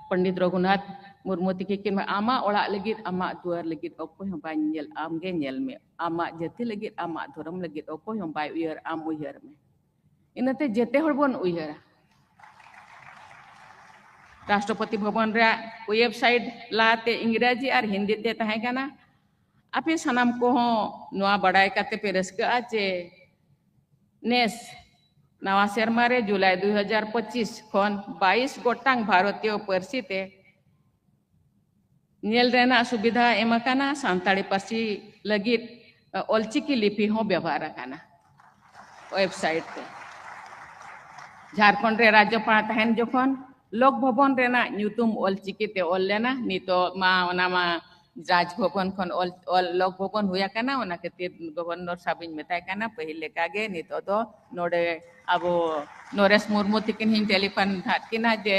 ᱯᱚᱱᱰᱤᱛ ᱨᱚᱜᱷᱩᱱᱟᱛᱷ ᱢᱩᱨᱢᱩ ᱛᱤᱠᱤ ᱠᱤᱱ ᱢᱮᱱᱟ, "ᱟᱢᱟᱜ ᱚᱲᱟᱜ ᱞᱟᱹᱜᱤᱫ, ᱟᱢᱟᱜ ᱫᱩᱣᱟᱹᱨ ᱞᱟᱹᱜᱤᱫ ᱚᱠᱚᱭ ᱦᱚᱸ ᱵᱟᱭ ᱧᱮᱞ, ᱟᱢ ᱜᱮ ᱧᱮᱞ ᱢᱮ᱾ ᱟᱢᱟᱜ ᱡᱟᱹᱛᱤ ᱞᱟᱹᱜᱤᱫ, ᱟᱢᱟᱜ ᱫᱷᱚᱨᱚᱢ ᱞᱟᱹᱜᱤᱫ ᱚᱠᱚᱭ ᱦᱚᱸ ᱵᱟᱭ ᱩᱭᱦᱟᱹᱨ, ᱟᱢ ᱩᱭᱦᱟᱹᱨ ᱢᱮ᱾" ᱤᱱᱟᱹᱛᱮ ᱡᱮᱛᱮ ᱦᱚᱲ ᱵᱚᱱ ᱩᱭᱦᱟᱹᱨᱟ᱾ ᱨᱟᱥᱴᱨᱚᱯᱚᱛᱤ ᱵᱷᱚᱵᱚᱱ ᱨᱮᱭᱟᱜ ᱣᱮᱵᱥᱟᱭᱤᱴ ᱞᱟᱦᱟᱛᱮ ᱤᱝᱨᱟᱡᱤ ᱟᱨ ᱦᱤᱱᱫᱤ ᱛᱮ ᱛᱟᱦᱮᱸ ᱠᱟᱱᱟ᱾ ᱟᱯᱮ ᱥᱟᱱᱟᱢ ᱠᱚᱦᱚᱸ ᱱᱚᱣᱟ ᱵᱟᱰᱟᱭ ᱠᱟᱛᱮ ᱯᱮ ᱨᱟᱹᱥᱠᱟᱹᱜᱼᱟ ᱡᱮ ᱱᱮᱥ ᱱᱟᱣᱟ ᱥᱮᱨᱢᱟ ᱨᱮ ᱡᱩᱞᱟᱭ ᱫᱩ ᱦᱟᱡᱟᱨ ᱯᱚᱸᱪᱤᱥ ᱠᱷᱚᱱ ᱵᱟᱭᱤᱥ ᱜᱚᱴᱟᱝ ᱵᱷᱟᱨᱚᱛᱤᱭᱚ ᱯᱟᱹᱨᱥᱤ ᱛᱮ ᱧᱮᱞ ᱨᱮᱱᱟᱜ ᱥᱩᱵᱤᱫᱷᱟ ᱮᱢ ᱟᱠᱟᱱᱟ᱾ ᱥᱟᱱᱛᱟᱲᱤ ᱯᱟᱹᱨᱥᱤ ᱞᱟᱹᱜᱤᱫ ᱚᱞᱪᱤᱠᱤ ᱞᱤᱯᱤ ᱦᱚᱸ ᱵᱮᱵᱚᱦᱟᱨ ᱟᱠᱟᱱᱟ ᱳᱭᱮᱵᱥᱟᱭᱤᱴ ᱛᱮ᱾ ᱡᱷᱟᱲᱠᱷᱚᱸᱰ ᱨᱮ ᱨᱟᱡᱽᱡᱚᱯᱟᱲ ᱛᱟᱦᱮᱱ ᱡᱚᱠᱷᱚᱱ ᱞᱳᱠ ᱵᱷᱚᱵᱚᱱ ᱨᱮᱱᱟᱜ ᱧᱩᱛᱩᱢ ᱚᱞᱪᱤᱠᱤ ᱛᱮ ᱚᱞ ᱞᱮᱱᱟ᱾ ᱱᱤᱛᱚᱜ ᱢᱟ ᱚᱱᱟ ᱢᱟ ᱨᱟᱡᱽ ᱵᱷᱚᱵᱚᱱ ᱠᱷᱚᱱ ᱚᱞ, ᱚᱞ ᱞᱳᱠ ᱵᱷᱚᱵᱚᱱ ᱦᱩᱭ ᱟᱠᱟᱱᱟ᱾ ᱚᱱᱟ ᱠᱷᱟᱹᱛᱤᱨ ᱜᱚᱵᱷᱚᱨᱱᱚᱨ ᱥᱟᱵ ᱤᱧ ᱢᱮᱛᱟᱭ ᱠᱟᱱᱟ, ᱯᱟᱹᱦᱤᱞ ᱞᱮᱠᱟᱜᱮ ᱱᱤᱛᱚᱜ ᱫᱚ ᱱᱚᱰᱮ ᱟᱵᱚ ᱱᱚᱨᱮᱥ ᱢᱩᱨᱢᱩ ᱛᱤᱠᱤᱱ ᱦᱚᱸᱧ ᱴᱮᱞᱤᱯᱷᱳᱱ ᱟᱠᱟᱫ ᱠᱤᱱᱟ ᱡᱮ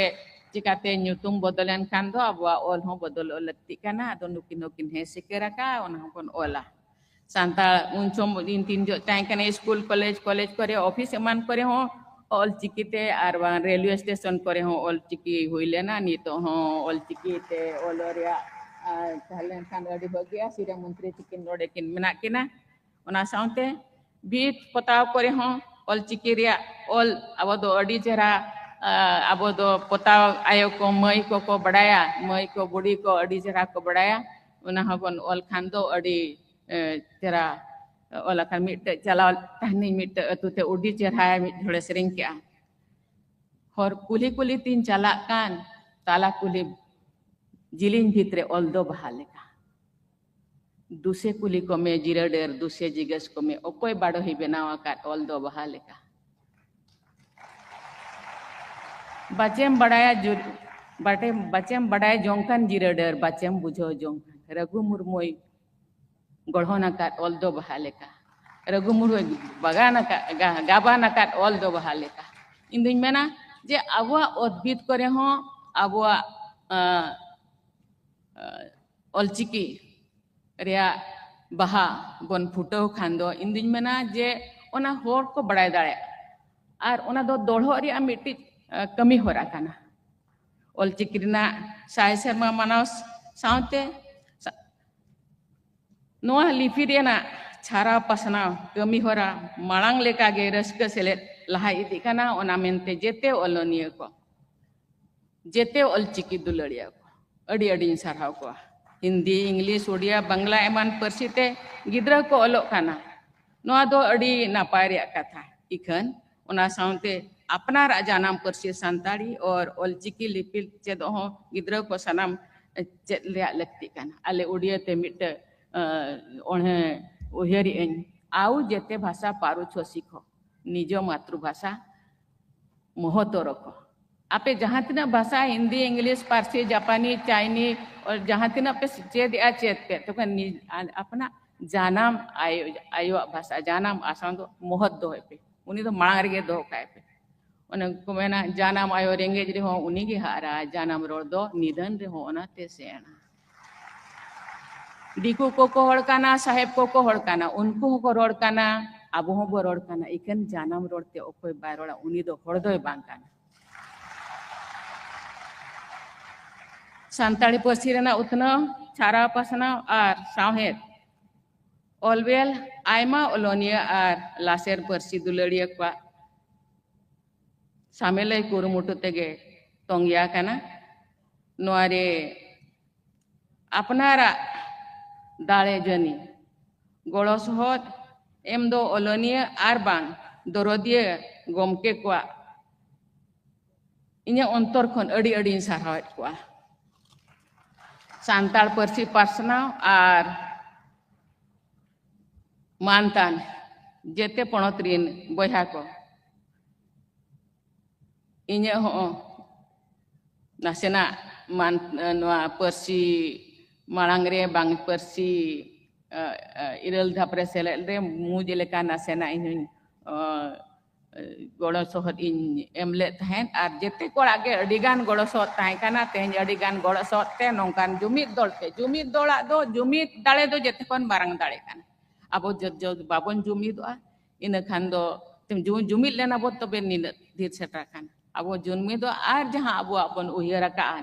ᱪᱤᱠᱟᱛᱮ ᱧᱩᱛᱩᱢ ᱵᱚᱫᱚᱞᱮᱱ ᱠᱷᱟᱱ ᱫᱚ ᱟᱵᱚᱣᱟᱜ ᱚᱞ ᱦᱚᱸ ᱵᱚᱫᱚᱞᱚᱜ ᱞᱟᱹᱠᱛᱤᱜ ᱠᱟᱱᱟ᱾ ᱟᱫᱚ ᱱᱩᱠᱤᱱ ᱦᱚᱸᱠᱤᱱ ᱦᱮᱸ ᱥᱤᱠᱟᱹᱨ ᱟᱠᱟᱫᱼᱟ, ᱚᱱᱟ ᱦᱚᱸᱵᱚᱱ ᱚᱞᱟ᱾ ᱥᱟᱱᱛᱟᱲ ᱩᱱ ᱥᱚᱢᱚᱭ ᱤᱧ ᱛᱤᱱ ᱡᱚᱦᱚᱜ ᱛᱟᱦᱮᱸ ᱠᱟᱱᱟ ᱥᱠᱩᱞ, ᱠᱚᱞᱮᱡᱽ, ᱠᱚᱞᱮᱡᱽ ᱠᱚᱨᱮ, ᱚᱯᱷᱤᱥ ᱮᱢᱟᱱ ᱠᱚᱨᱮ ᱦᱚᱸ ᱚᱞᱪᱤᱠᱤ ᱛᱮ, ᱟᱨ ᱵᱟᱝ ᱨᱮᱞᱣᱮ ᱥᱴᱮᱥᱚᱱ ᱠᱚᱨᱮ ᱦᱚᱸ ᱚᱞᱪᱤᱠᱤ ᱦᱩᱭ ᱞᱮᱱᱟ᱾ ᱱᱤᱛᱚᱜ ᱦᱚᱸ ᱚᱞᱪᱤᱠᱤ ᱛᱮ ᱚᱞ ᱨᱮᱭᱟᱜ, ᱟᱨ ᱛᱟᱦᱮᱸ ᱞᱮᱱᱠᱷᱟᱱ ᱟᱹᱰᱤ ᱵᱷᱟᱹᱜᱤᱜᱼᱟ᱾ ᱥᱤᱨᱟᱹ ᱢᱚᱱᱛᱨᱤ ᱛᱤᱠᱤᱱ ᱱᱚᱰᱮ ᱠᱤᱱ ᱢᱮᱱᱟᱜ ᱠᱤᱱᱟ᱾ ᱚᱱᱟ ᱥᱟᱶᱛᱮ ᱵᱷᱤᱛ ᱯᱚᱛᱟᱣ ᱠᱚᱨᱮ ᱦᱚᱸ ᱚᱞᱪᱤᱠᱤ ᱨᱮᱭᱟᱜ ᱚᱞ ᱟᱵᱚ ᱫᱚ ᱟᱹᱰᱤ ᱪᱮᱦᱨᱟ, ᱟ, ᱟᱵᱚ ᱫᱚ ᱯᱚᱛᱟᱣ ᱟᱭᱳ ᱠᱚ, ᱢᱟᱹᱭ ᱠᱚᱠᱚ ᱵᱟᱲᱟᱭᱟ, ᱢᱟᱹᱭ ᱠᱚ, ᱵᱩᱰᱷᱤ ᱠᱚ ᱟᱹᱰᱤ ᱪᱮᱦᱨᱟ ᱠᱚ ᱵᱟᱲᱟᱭᱟ᱾ ᱚᱱᱟ ᱦᱚᱸᱵᱚᱱ ᱚᱞ ᱠᱷᱟᱱ ᱫᱚ ᱟᱹᱰᱤ, ᱮ, ᱪᱮᱦᱨᱟ ᱚᱞ ᱟᱠᱟᱱ᱾ ᱢᱤᱫᱴᱮᱡ ᱪᱟᱞᱟᱣ ᱛᱟᱦᱮᱱᱤᱧ ᱢᱤᱫᱴᱮᱡ ᱟᱹᱛᱩ ᱛᱮ, ᱟᱹᱰᱤ ᱪᱮᱦᱨᱟ ᱢᱤᱫ ᱡᱷᱚᱲᱮ ᱥᱮᱨᱮᱧ ᱠᱮᱜᱼᱟ᱾ ᱦᱚᱨ ᱠᱩᱞᱦᱤ ᱠᱩᱞᱦᱤ ᱛᱤᱧ ᱪᱟᱞᱟᱜ ᱠᱟᱱ, ᱛᱟᱞᱟ ᱠᱩᱞᱦᱤ ᱡᱤᱞᱤᱧ ᱵᱷᱤᱛ ᱨᱮ ᱚᱞ ᱫᱚ ᱵᱟᱦᱟ ᱞᱮᱠᱟ᱾ ᱫᱩᱥᱮ ᱠᱩᱞᱤ ᱠᱚᱢᱮ ᱡᱤᱨᱟᱹ ᱰᱟᱹᱨ, ᱫᱩᱥᱮ ᱡᱤᱜᱟᱹᱥ ᱠᱚᱢᱮ, ᱚᱠᱚᱭ ᱵᱟᱰᱚᱦᱤ ᱵᱮᱱᱟᱣ ᱟᱠᱟᱫ ᱚᱞ ᱫᱚ ᱵᱟᱦᱟ ᱞᱮᱠᱟ᱾ ᱵᱟᱪᱮᱢ ᱵᱟᱲᱟᱭᱟ ᱡᱩᱨ-, ᱵᱟᱴᱮᱢ, ᱵᱟᱪᱮᱢ ᱵᱟᱰᱟᱭ ᱡᱚᱝ ᱠᱟᱱ ᱡᱤᱨᱟᱹ ᱰᱟᱹᱨ, ᱵᱟᱪᱮᱢ ᱵᱩᱡᱷᱟᱹᱣ ᱡᱚᱝ ᱠᱟᱱ᱾ ᱨᱟᱹᱜᱷᱩ ᱢᱩᱨᱢᱩᱭ ᱜᱚᱲᱦᱚᱱ ᱟᱠᱟᱫ ᱚᱞ ᱫᱚ ᱵᱟᱦᱟ ᱞᱮᱠᱟ᱾ ᱨᱟᱹᱜᱷᱩ ᱢᱩᱨᱢᱩᱭ ᱵᱟᱜᱟᱱ ᱟᱠᱟᱫ, ᱜᱟ-, ᱜᱟᱵᱟᱱ ᱟᱠᱟᱫ ᱚᱞ ᱫᱚ ᱵᱟᱦᱟ ᱞᱮᱠᱟ᱾ ᱤᱧ ᱫᱩᱧ ᱢᱮᱱᱟ ᱡᱮ ᱟᱵᱚᱣᱟᱜ ᱚᱛ ᱵᱷᱤᱛ ᱠᱚᱨᱮ ᱦᱚᱸ ᱟᱵᱚᱣᱟᱜ, ᱟᱸ, ᱟᱸ, ᱚᱞᱪᱤᱠᱤ ᱨᱮᱭᱟᱜ ᱵᱟᱦᱟ ᱵᱚᱱ ᱯᱷᱩᱴᱟᱹᱣ ᱠᱷᱟᱱ ᱫᱚ, ᱤᱧ ᱫᱩᱧ ᱢᱮᱱᱟ ᱡᱮ ᱚᱱᱟ ᱦᱚᱲ ᱠᱚ ᱵᱟᱲᱟᱭ ᱫᱟᱲᱮᱭᱟᱜᱼᱟ᱾ ᱟᱨ ᱚᱱᱟ ᱫᱚ ᱫᱚᱲᱦᱚᱜ ᱨᱮᱭᱟᱜ ᱢᱤᱫᱴᱤᱡ, ᱟᱸ, ᱠᱟᱹᱢᱤ ᱦᱚᱨᱟ ᱠᱟᱱᱟ᱾ ᱚᱞᱪᱤᱠᱤ ᱨᱮᱱᱟᱜ ᱥᱟᱭ ᱥᱮᱨᱢᱟ ᱢᱟᱱᱟᱣ ᱥᱟᱶᱛᱮ ᱥᱟ-, ᱱᱚᱣᱟ ᱞᱤᱯᱤ ᱨᱮᱱᱟᱜ ᱪᱷᱟᱨᱟᱣ ᱯᱟᱥᱱᱟᱣ ᱠᱟᱹᱢᱤ ᱦᱚᱨᱟ ᱢᱟᱲᱟᱝ ᱞᱮᱠᱟᱜᱮ ᱨᱟᱹᱥᱠᱟᱹ ᱥᱮᱞᱮᱫ ᱞᱟᱦᱟ ᱤᱫᱤᱜ ᱠᱟᱱᱟ᱾ ᱚᱱᱟ ᱢᱮᱱᱛᱮ ᱡᱮᱛᱮ ᱚᱞᱚᱱᱤᱭᱟᱹ ᱠᱚ, ᱡᱮᱛᱮ ᱚᱞᱪᱤᱠᱤ ᱫᱩᱞᱟᱹᱲᱤᱭᱟᱹ ᱠᱚ ᱟᱹᱰᱤ ᱟᱹᱰᱤᱧ ᱥᱟᱨᱦᱟᱣ ᱠᱚᱣᱟ᱾ ᱦᱤᱱᱫᱤ, ᱤᱝᱞᱤᱥ, ᱳᱰᱤᱭᱟ, ᱵᱟᱝᱞᱟ ᱮᱢᱟᱱ ᱯᱟᱹᱨᱥᱤ ᱛᱮ ᱜᱤᱫᱽᱨᱟᱹ ᱠᱚ ᱚᱞᱚᱜ ᱠᱟᱱᱟ᱾ ᱱᱚᱣᱟ ᱫᱚ ᱟᱹᱰᱤ ᱱᱟᱯᱟᱭ ᱨᱮᱭᱟᱜ ᱠᱟᱛᱷᱟ᱾ ᱤᱠᱷᱟᱹᱱ ᱚᱱᱟ ᱥᱟᱶᱛᱮ ᱟᱯᱱᱟᱨᱟᱜ ᱡᱟᱱᱟᱢ ᱯᱟᱹᱨᱥᱤ ᱥᱟᱱᱛᱟᱲᱤ ᱚᱨ ᱚᱞᱪᱤᱠᱤ ᱞᱤᱯᱤ ᱪᱮᱫᱚᱜ ᱦᱚᱸ ᱜᱤᱫᱽᱨᱟᱹ ᱠᱚ ᱥᱟᱱᱟᱢ ᱪᱮᱫ ᱨᱮᱭᱟᱜ ᱞᱟᱹᱠᱛᱤᱜ ᱠᱟᱱᱟ᱾ ᱟᱞᱮ ᱩᱰᱤᱭᱟᱹ ᱛᱮ ᱢᱤᱫᱴᱮᱡ ᱚᱬᱦᱮ ᱩᱭᱦᱟᱹᱨᱮᱜ ᱟᱹᱧ, ᱟᱣ ᱡᱮᱛᱮ ᱵᱷᱟᱥᱟ ᱯᱟᱨᱩ ᱪᱷᱚ ᱥᱤᱠᱷᱚ, ᱱᱤᱡᱚ ᱢᱟᱛᱨᱩ ᱵᱷᱟᱥᱟ ᱢᱚᱦᱚᱛᱚ ᱨᱚᱠᱷᱚ᱾ ᱟᱯᱮ ᱡᱟᱦᱟᱸ ᱛᱤᱱᱟᱹᱜ ᱵᱷᱟᱥᱟ, ᱦᱤᱱᱫᱤ, ᱤᱝᱞᱤᱥ, ᱯᱟᱹᱨᱥᱤ, ᱡᱟᱯᱟᱱᱤ, ᱪᱟᱭᱱᱤ, ᱡᱟᱦᱟᱸ ᱛᱤᱱᱟᱹᱜ ᱯᱮ ᱪᱮᱫ ᱮᱜᱼᱟ, ᱪᱮᱫ ᱯᱮ, ᱛᱚᱵᱮ ᱟᱯᱱᱟ ᱡᱟᱱᱟᱢ ᱟᱭᱳ, ᱟᱭᱳᱣᱟᱜ ᱵᱷᱟᱥᱟ, ᱡᱟᱱᱟᱢ ᱟᱥᱟᱝ ᱫᱚ ᱢᱚᱦᱚᱛ ᱫᱚᱦᱚᱭ ᱯᱮ, ᱩᱱᱤ ᱫᱚ ᱢᱟᱲᱟᱝ ᱨᱮᱜᱮ ᱫᱚᱦᱚ ᱠᱟᱭ ᱯᱮ᱾ ᱚᱱᱮ ᱠᱚ ᱢᱮᱱᱟ, ᱡᱟᱱᱟᱢ ᱟᱭᱳ ᱨᱮᱸᱜᱮᱡ ᱨᱮᱦᱚᱸ ᱩᱱᱤ ᱜᱮ ᱦᱟᱨᱟ, ᱡᱟᱱᱟᱢ ᱨᱚᱲ ᱫᱚ ᱱᱤᱫᱷᱟᱹᱱ ᱨᱮᱦᱚᱸ ᱚᱱᱟᱛᱮ ᱥᱮᱬᱟ᱾ ᱫᱤᱠᱩ ᱠᱚᱠᱚ ᱦᱚᱲ ᱠᱟᱱᱟ, ᱥᱟᱦᱮᱵ ᱠᱚᱠᱚ ᱦᱚᱲ ᱠᱟᱱᱟ, ᱩᱱᱠᱩ ᱦᱚᱸᱠᱚ ᱨᱚᱲ ᱠᱟᱱᱟ, ᱟᱵᱚ ᱦᱚᱸᱵᱚ ᱨᱚᱲ ᱠᱟᱱᱟ᱾ ᱤᱠᱷᱟᱹᱱ ᱡᱟᱱᱟᱢ ᱨᱚᱲ ᱛᱮ ᱚᱠᱚᱭ ᱵᱟᱭ ᱨᱚᱲᱟ, ᱩᱱᱤ ᱫᱚ ᱦᱚᱲ ᱫᱚᱭ ᱵᱟᱝ ᱠᱟᱱᱟ᱾ ᱥᱟᱱᱛᱟᱲᱤ ᱯᱟᱹᱨᱥᱤ ᱨᱮᱱᱟᱜ ᱩᱛᱱᱟᱹᱣ, ᱪᱷᱟᱨᱟᱣ ᱯᱟᱥᱱᱟᱣ ᱟᱨ ᱥᱟᱶᱦᱮᱫ ᱚᱞᱵᱮᱞ ᱟᱭᱢᱟ ᱚᱞᱚᱱᱤᱭᱟᱹ ᱟᱨ ᱞᱟᱥᱮᱨ ᱯᱟᱹᱨᱥᱤ ᱫᱩᱞᱟᱹᱲᱤᱭᱟᱹ ᱠᱚᱣᱟᱜ ᱥᱟᱢᱮᱞᱟᱭ ᱠᱩᱨᱩᱢᱩᱴᱩ ᱛᱮᱜᱮ ᱛᱚᱝᱜᱮ ᱟᱠᱟᱱᱟ᱾ ᱱᱚᱣᱟ ᱨᱮ ᱟᱯᱱᱟᱨᱟᱜ ᱫᱟᱲᱮ ᱡᱟᱹᱱᱤ ᱜᱚᱲᱚ ᱥᱚᱦᱚᱫ ᱮᱢ ᱫᱚ ᱚᱞᱚᱱᱤᱭᱟᱹ ᱟᱨ ᱵᱟᱝ ᱫᱚᱨᱚᱫᱤᱭᱟᱹ ᱜᱚᱢᱠᱮ ᱠᱚᱣᱟᱜ ᱤᱧᱟᱹᱜ ᱚᱱᱛᱚᱨ ᱠᱷᱚᱱ ᱟᱹᱰᱤ ᱟᱹᱰᱤᱧ ᱥᱟᱨᱦᱟᱣᱮᱫ ᱠᱚᱣᱟ᱾ ᱥᱟᱱᱛᱟᱲ ᱯᱟᱹᱨᱥᱤ ᱯᱟᱥᱱᱟᱣ ᱟᱨ ᱢᱟᱱᱛᱟᱱ ᱡᱮᱛᱮ ᱯᱚᱱᱚᱛ ᱨᱤᱱ ᱵᱚᱭᱦᱟ ᱠᱚ, ᱤᱧᱟᱹᱜ ᱦᱚᱸ ᱱᱟᱥᱮᱱᱟᱜ ᱢᱟᱱ, ᱱᱚᱣᱟ ᱯᱟᱹᱨᱥᱤ ᱢᱟᱲᱟᱝ ᱨᱮ ᱵᱟᱝ ᱯᱟᱹᱨᱥᱤ, ᱟ, ᱟ, ᱤᱨᱟᱹᱞ ᱫᱷᱟᱯ ᱨᱮ ᱥᱮᱞᱮᱫ ᱨᱮ ᱢᱩᱡᱽ ᱞᱮᱠᱟ ᱱᱟᱥᱮᱱᱟᱜ ᱤᱧ ᱦᱚᱸᱧ, ᱟ, ᱜᱚᱲᱚ ᱥᱚᱦᱚᱫ ᱤᱧ ᱮᱢ ᱞᱮᱫ ᱛᱟᱦᱮᱸᱫ᱾ ᱟᱨ ᱡᱮᱛᱮ ᱠᱚᱲᱟ ᱜᱮ ᱟᱹᱰᱤ ᱜᱟᱱ ᱜᱚᱲᱚ ᱥᱚᱦᱚᱫ ᱛᱟᱦᱮᱸ ᱠᱟᱱᱟ᱾ ᱛᱮᱦᱮᱧ ᱟᱹᱰᱤ ᱜᱟᱱ ᱜᱚᱲᱚ ᱥᱚᱦᱚᱫ ᱛᱮ ᱱᱚᱝᱠᱟᱱ ᱡᱩᱢᱤᱫ ᱫᱚᱞ ᱛᱮ, ᱡᱩᱢᱤᱫ ᱫᱚᱞᱟᱜ ᱫᱚ, ᱡᱩᱢᱤᱫ ᱫᱟᱲᱮ ᱫᱚ ᱡᱮᱛᱮ ᱠᱷᱚᱱ ᱢᱟᱨᱟᱝ ᱫᱟᱲᱮ ᱠᱟᱱᱟ᱾ ᱟᱵᱚ ᱡᱚ-, ᱡᱚ-, ᱵᱟᱵᱚᱱ ᱡᱩᱢᱤᱫᱚᱜᱼᱟ, ᱤᱱᱟᱹ ᱠᱷᱟᱱ ᱫᱚ ᱡᱩ-, ᱡᱩᱢᱤᱫ ᱞᱮᱱᱟ ᱵᱚᱱ, ᱛᱚᱵᱮ ᱱᱤᱱᱟᱹᱜ ᱰᱷᱮᱨ ᱥᱮᱴᱮᱨ ᱟᱠᱟᱱ᱾ ᱟᱵᱚ ᱡᱩᱢᱤᱫᱚᱜ ᱟᱨ ᱡᱟᱦᱟᱸ ᱟᱵᱚᱣᱟᱜ ᱵᱚᱱ ᱩᱭᱦᱟᱹᱨ ᱟᱠᱟᱫᱼᱟ,